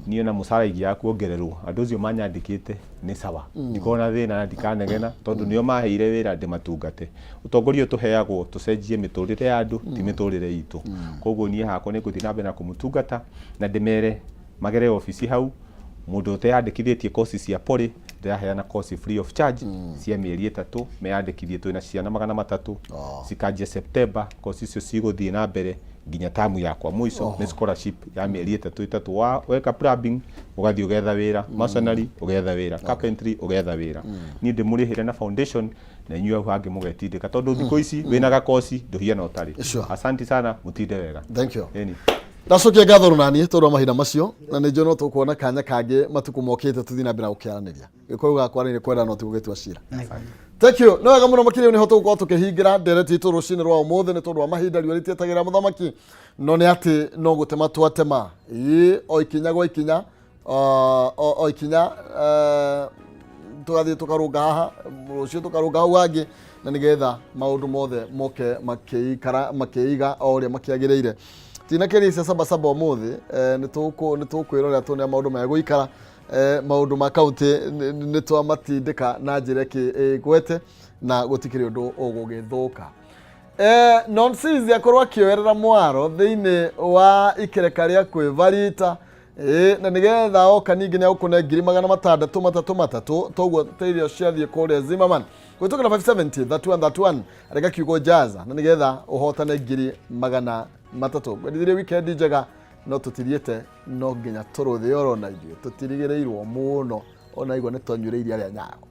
Niĩ ona mũcara ingĩaga kuongererwo, andũ acio manyandĩkĩte nĩ sawa, ndikoragwo na thĩna na ndikanegena, tondũ nĩo maheire wĩra ndĩmatungate. Ũtongoria ũyũ tũheagwo tũcenjie mĩtũrĩre ya andũ, ti mĩtũrĩre itũ. Koguo niĩ hakwa nĩ ngũthiĩ na mbere na kũmũtungata na ndĩmere magere obici hau. Mũndũ ũteyandĩkithĩtie kosi cia poly, ndĩraheana kosi free of charge cia mĩeri 3, meyandĩkithie. Twĩna ciana 300, cikanjia September. Kosi icio cigũthiĩ na mbere nginya tamu yakwa mũico. Nĩ scholarship ya mĩeri 3 3. Weka plumbing ũgathiĩ ũgetha wĩra, masonry ũgetha wĩra, carpentry ũgetha wĩra. Niĩ ndĩmũrĩhĩre na foundation, na inyuĩ hau hangĩ mũgetindĩka, tondũ thikũ ici wĩna gakoci ndũhiana ũtarĩ. Asanti sana, mũtinde wega. Thank you. Ĩni. Ndacokia ngatho naniĩ tondũ wa mahinda macio, na nĩ njũĩ no tũkuona kanya kangĩ matukũ mokĩte tũthiĩ na mbere na gũkĩaranĩria. Gĩkũyũ gakwaranĩria kwenda no ti gũgĩtua cira. Thank you. Nĩ wega mũno makĩria, nĩho tũgũkorwo tũkĩhingĩra ndereti itũ rũcinĩ rwa ũmũthĩ nĩ tondũ wa mahinda, riũa rĩtietagĩrĩra mũthamaki, no nĩ atĩ no gũtema twatema, ĩĩ, o ikinya gwa ikinya, o ikinya, tũgathiĩ tũkarũnga haha, rũciũ tũkarũnga hau hangĩ, na nĩgetha maũndũ mothe moke makĩikara makĩiga o ũrĩa makĩagĩrĩire. Tinakĩria cia sabasaba ũmũthĩ, nĩ tũkwĩrorera tuone maũndũ megũikara. Maũndũ ma kaunti nĩ twamatindĩka na njĩra ĩkĩ ĩgwete na gũtikĩrĩ ũndũ ũgũgĩthũka. Nonsizi akorwo akĩoerera mwaro thĩinĩ wa ikereka rĩa kwĩvarita, na nĩgetha oka ningĩ nĩ agũkũne 633,3 toguo teithio ciathiĩ kũrĩa Zimmerman gwĩtũkĩra 570 31 31, rega kiugo jaza na nĩgetha ũhotane 300,000. Ngwendithirie weekend njega. No tũtithiĩte no nginya tũrũthĩ oro na ithuĩ tũtirigĩrĩirwo mũno, ona igua nĩ twanyuire iria rĩa nyayo.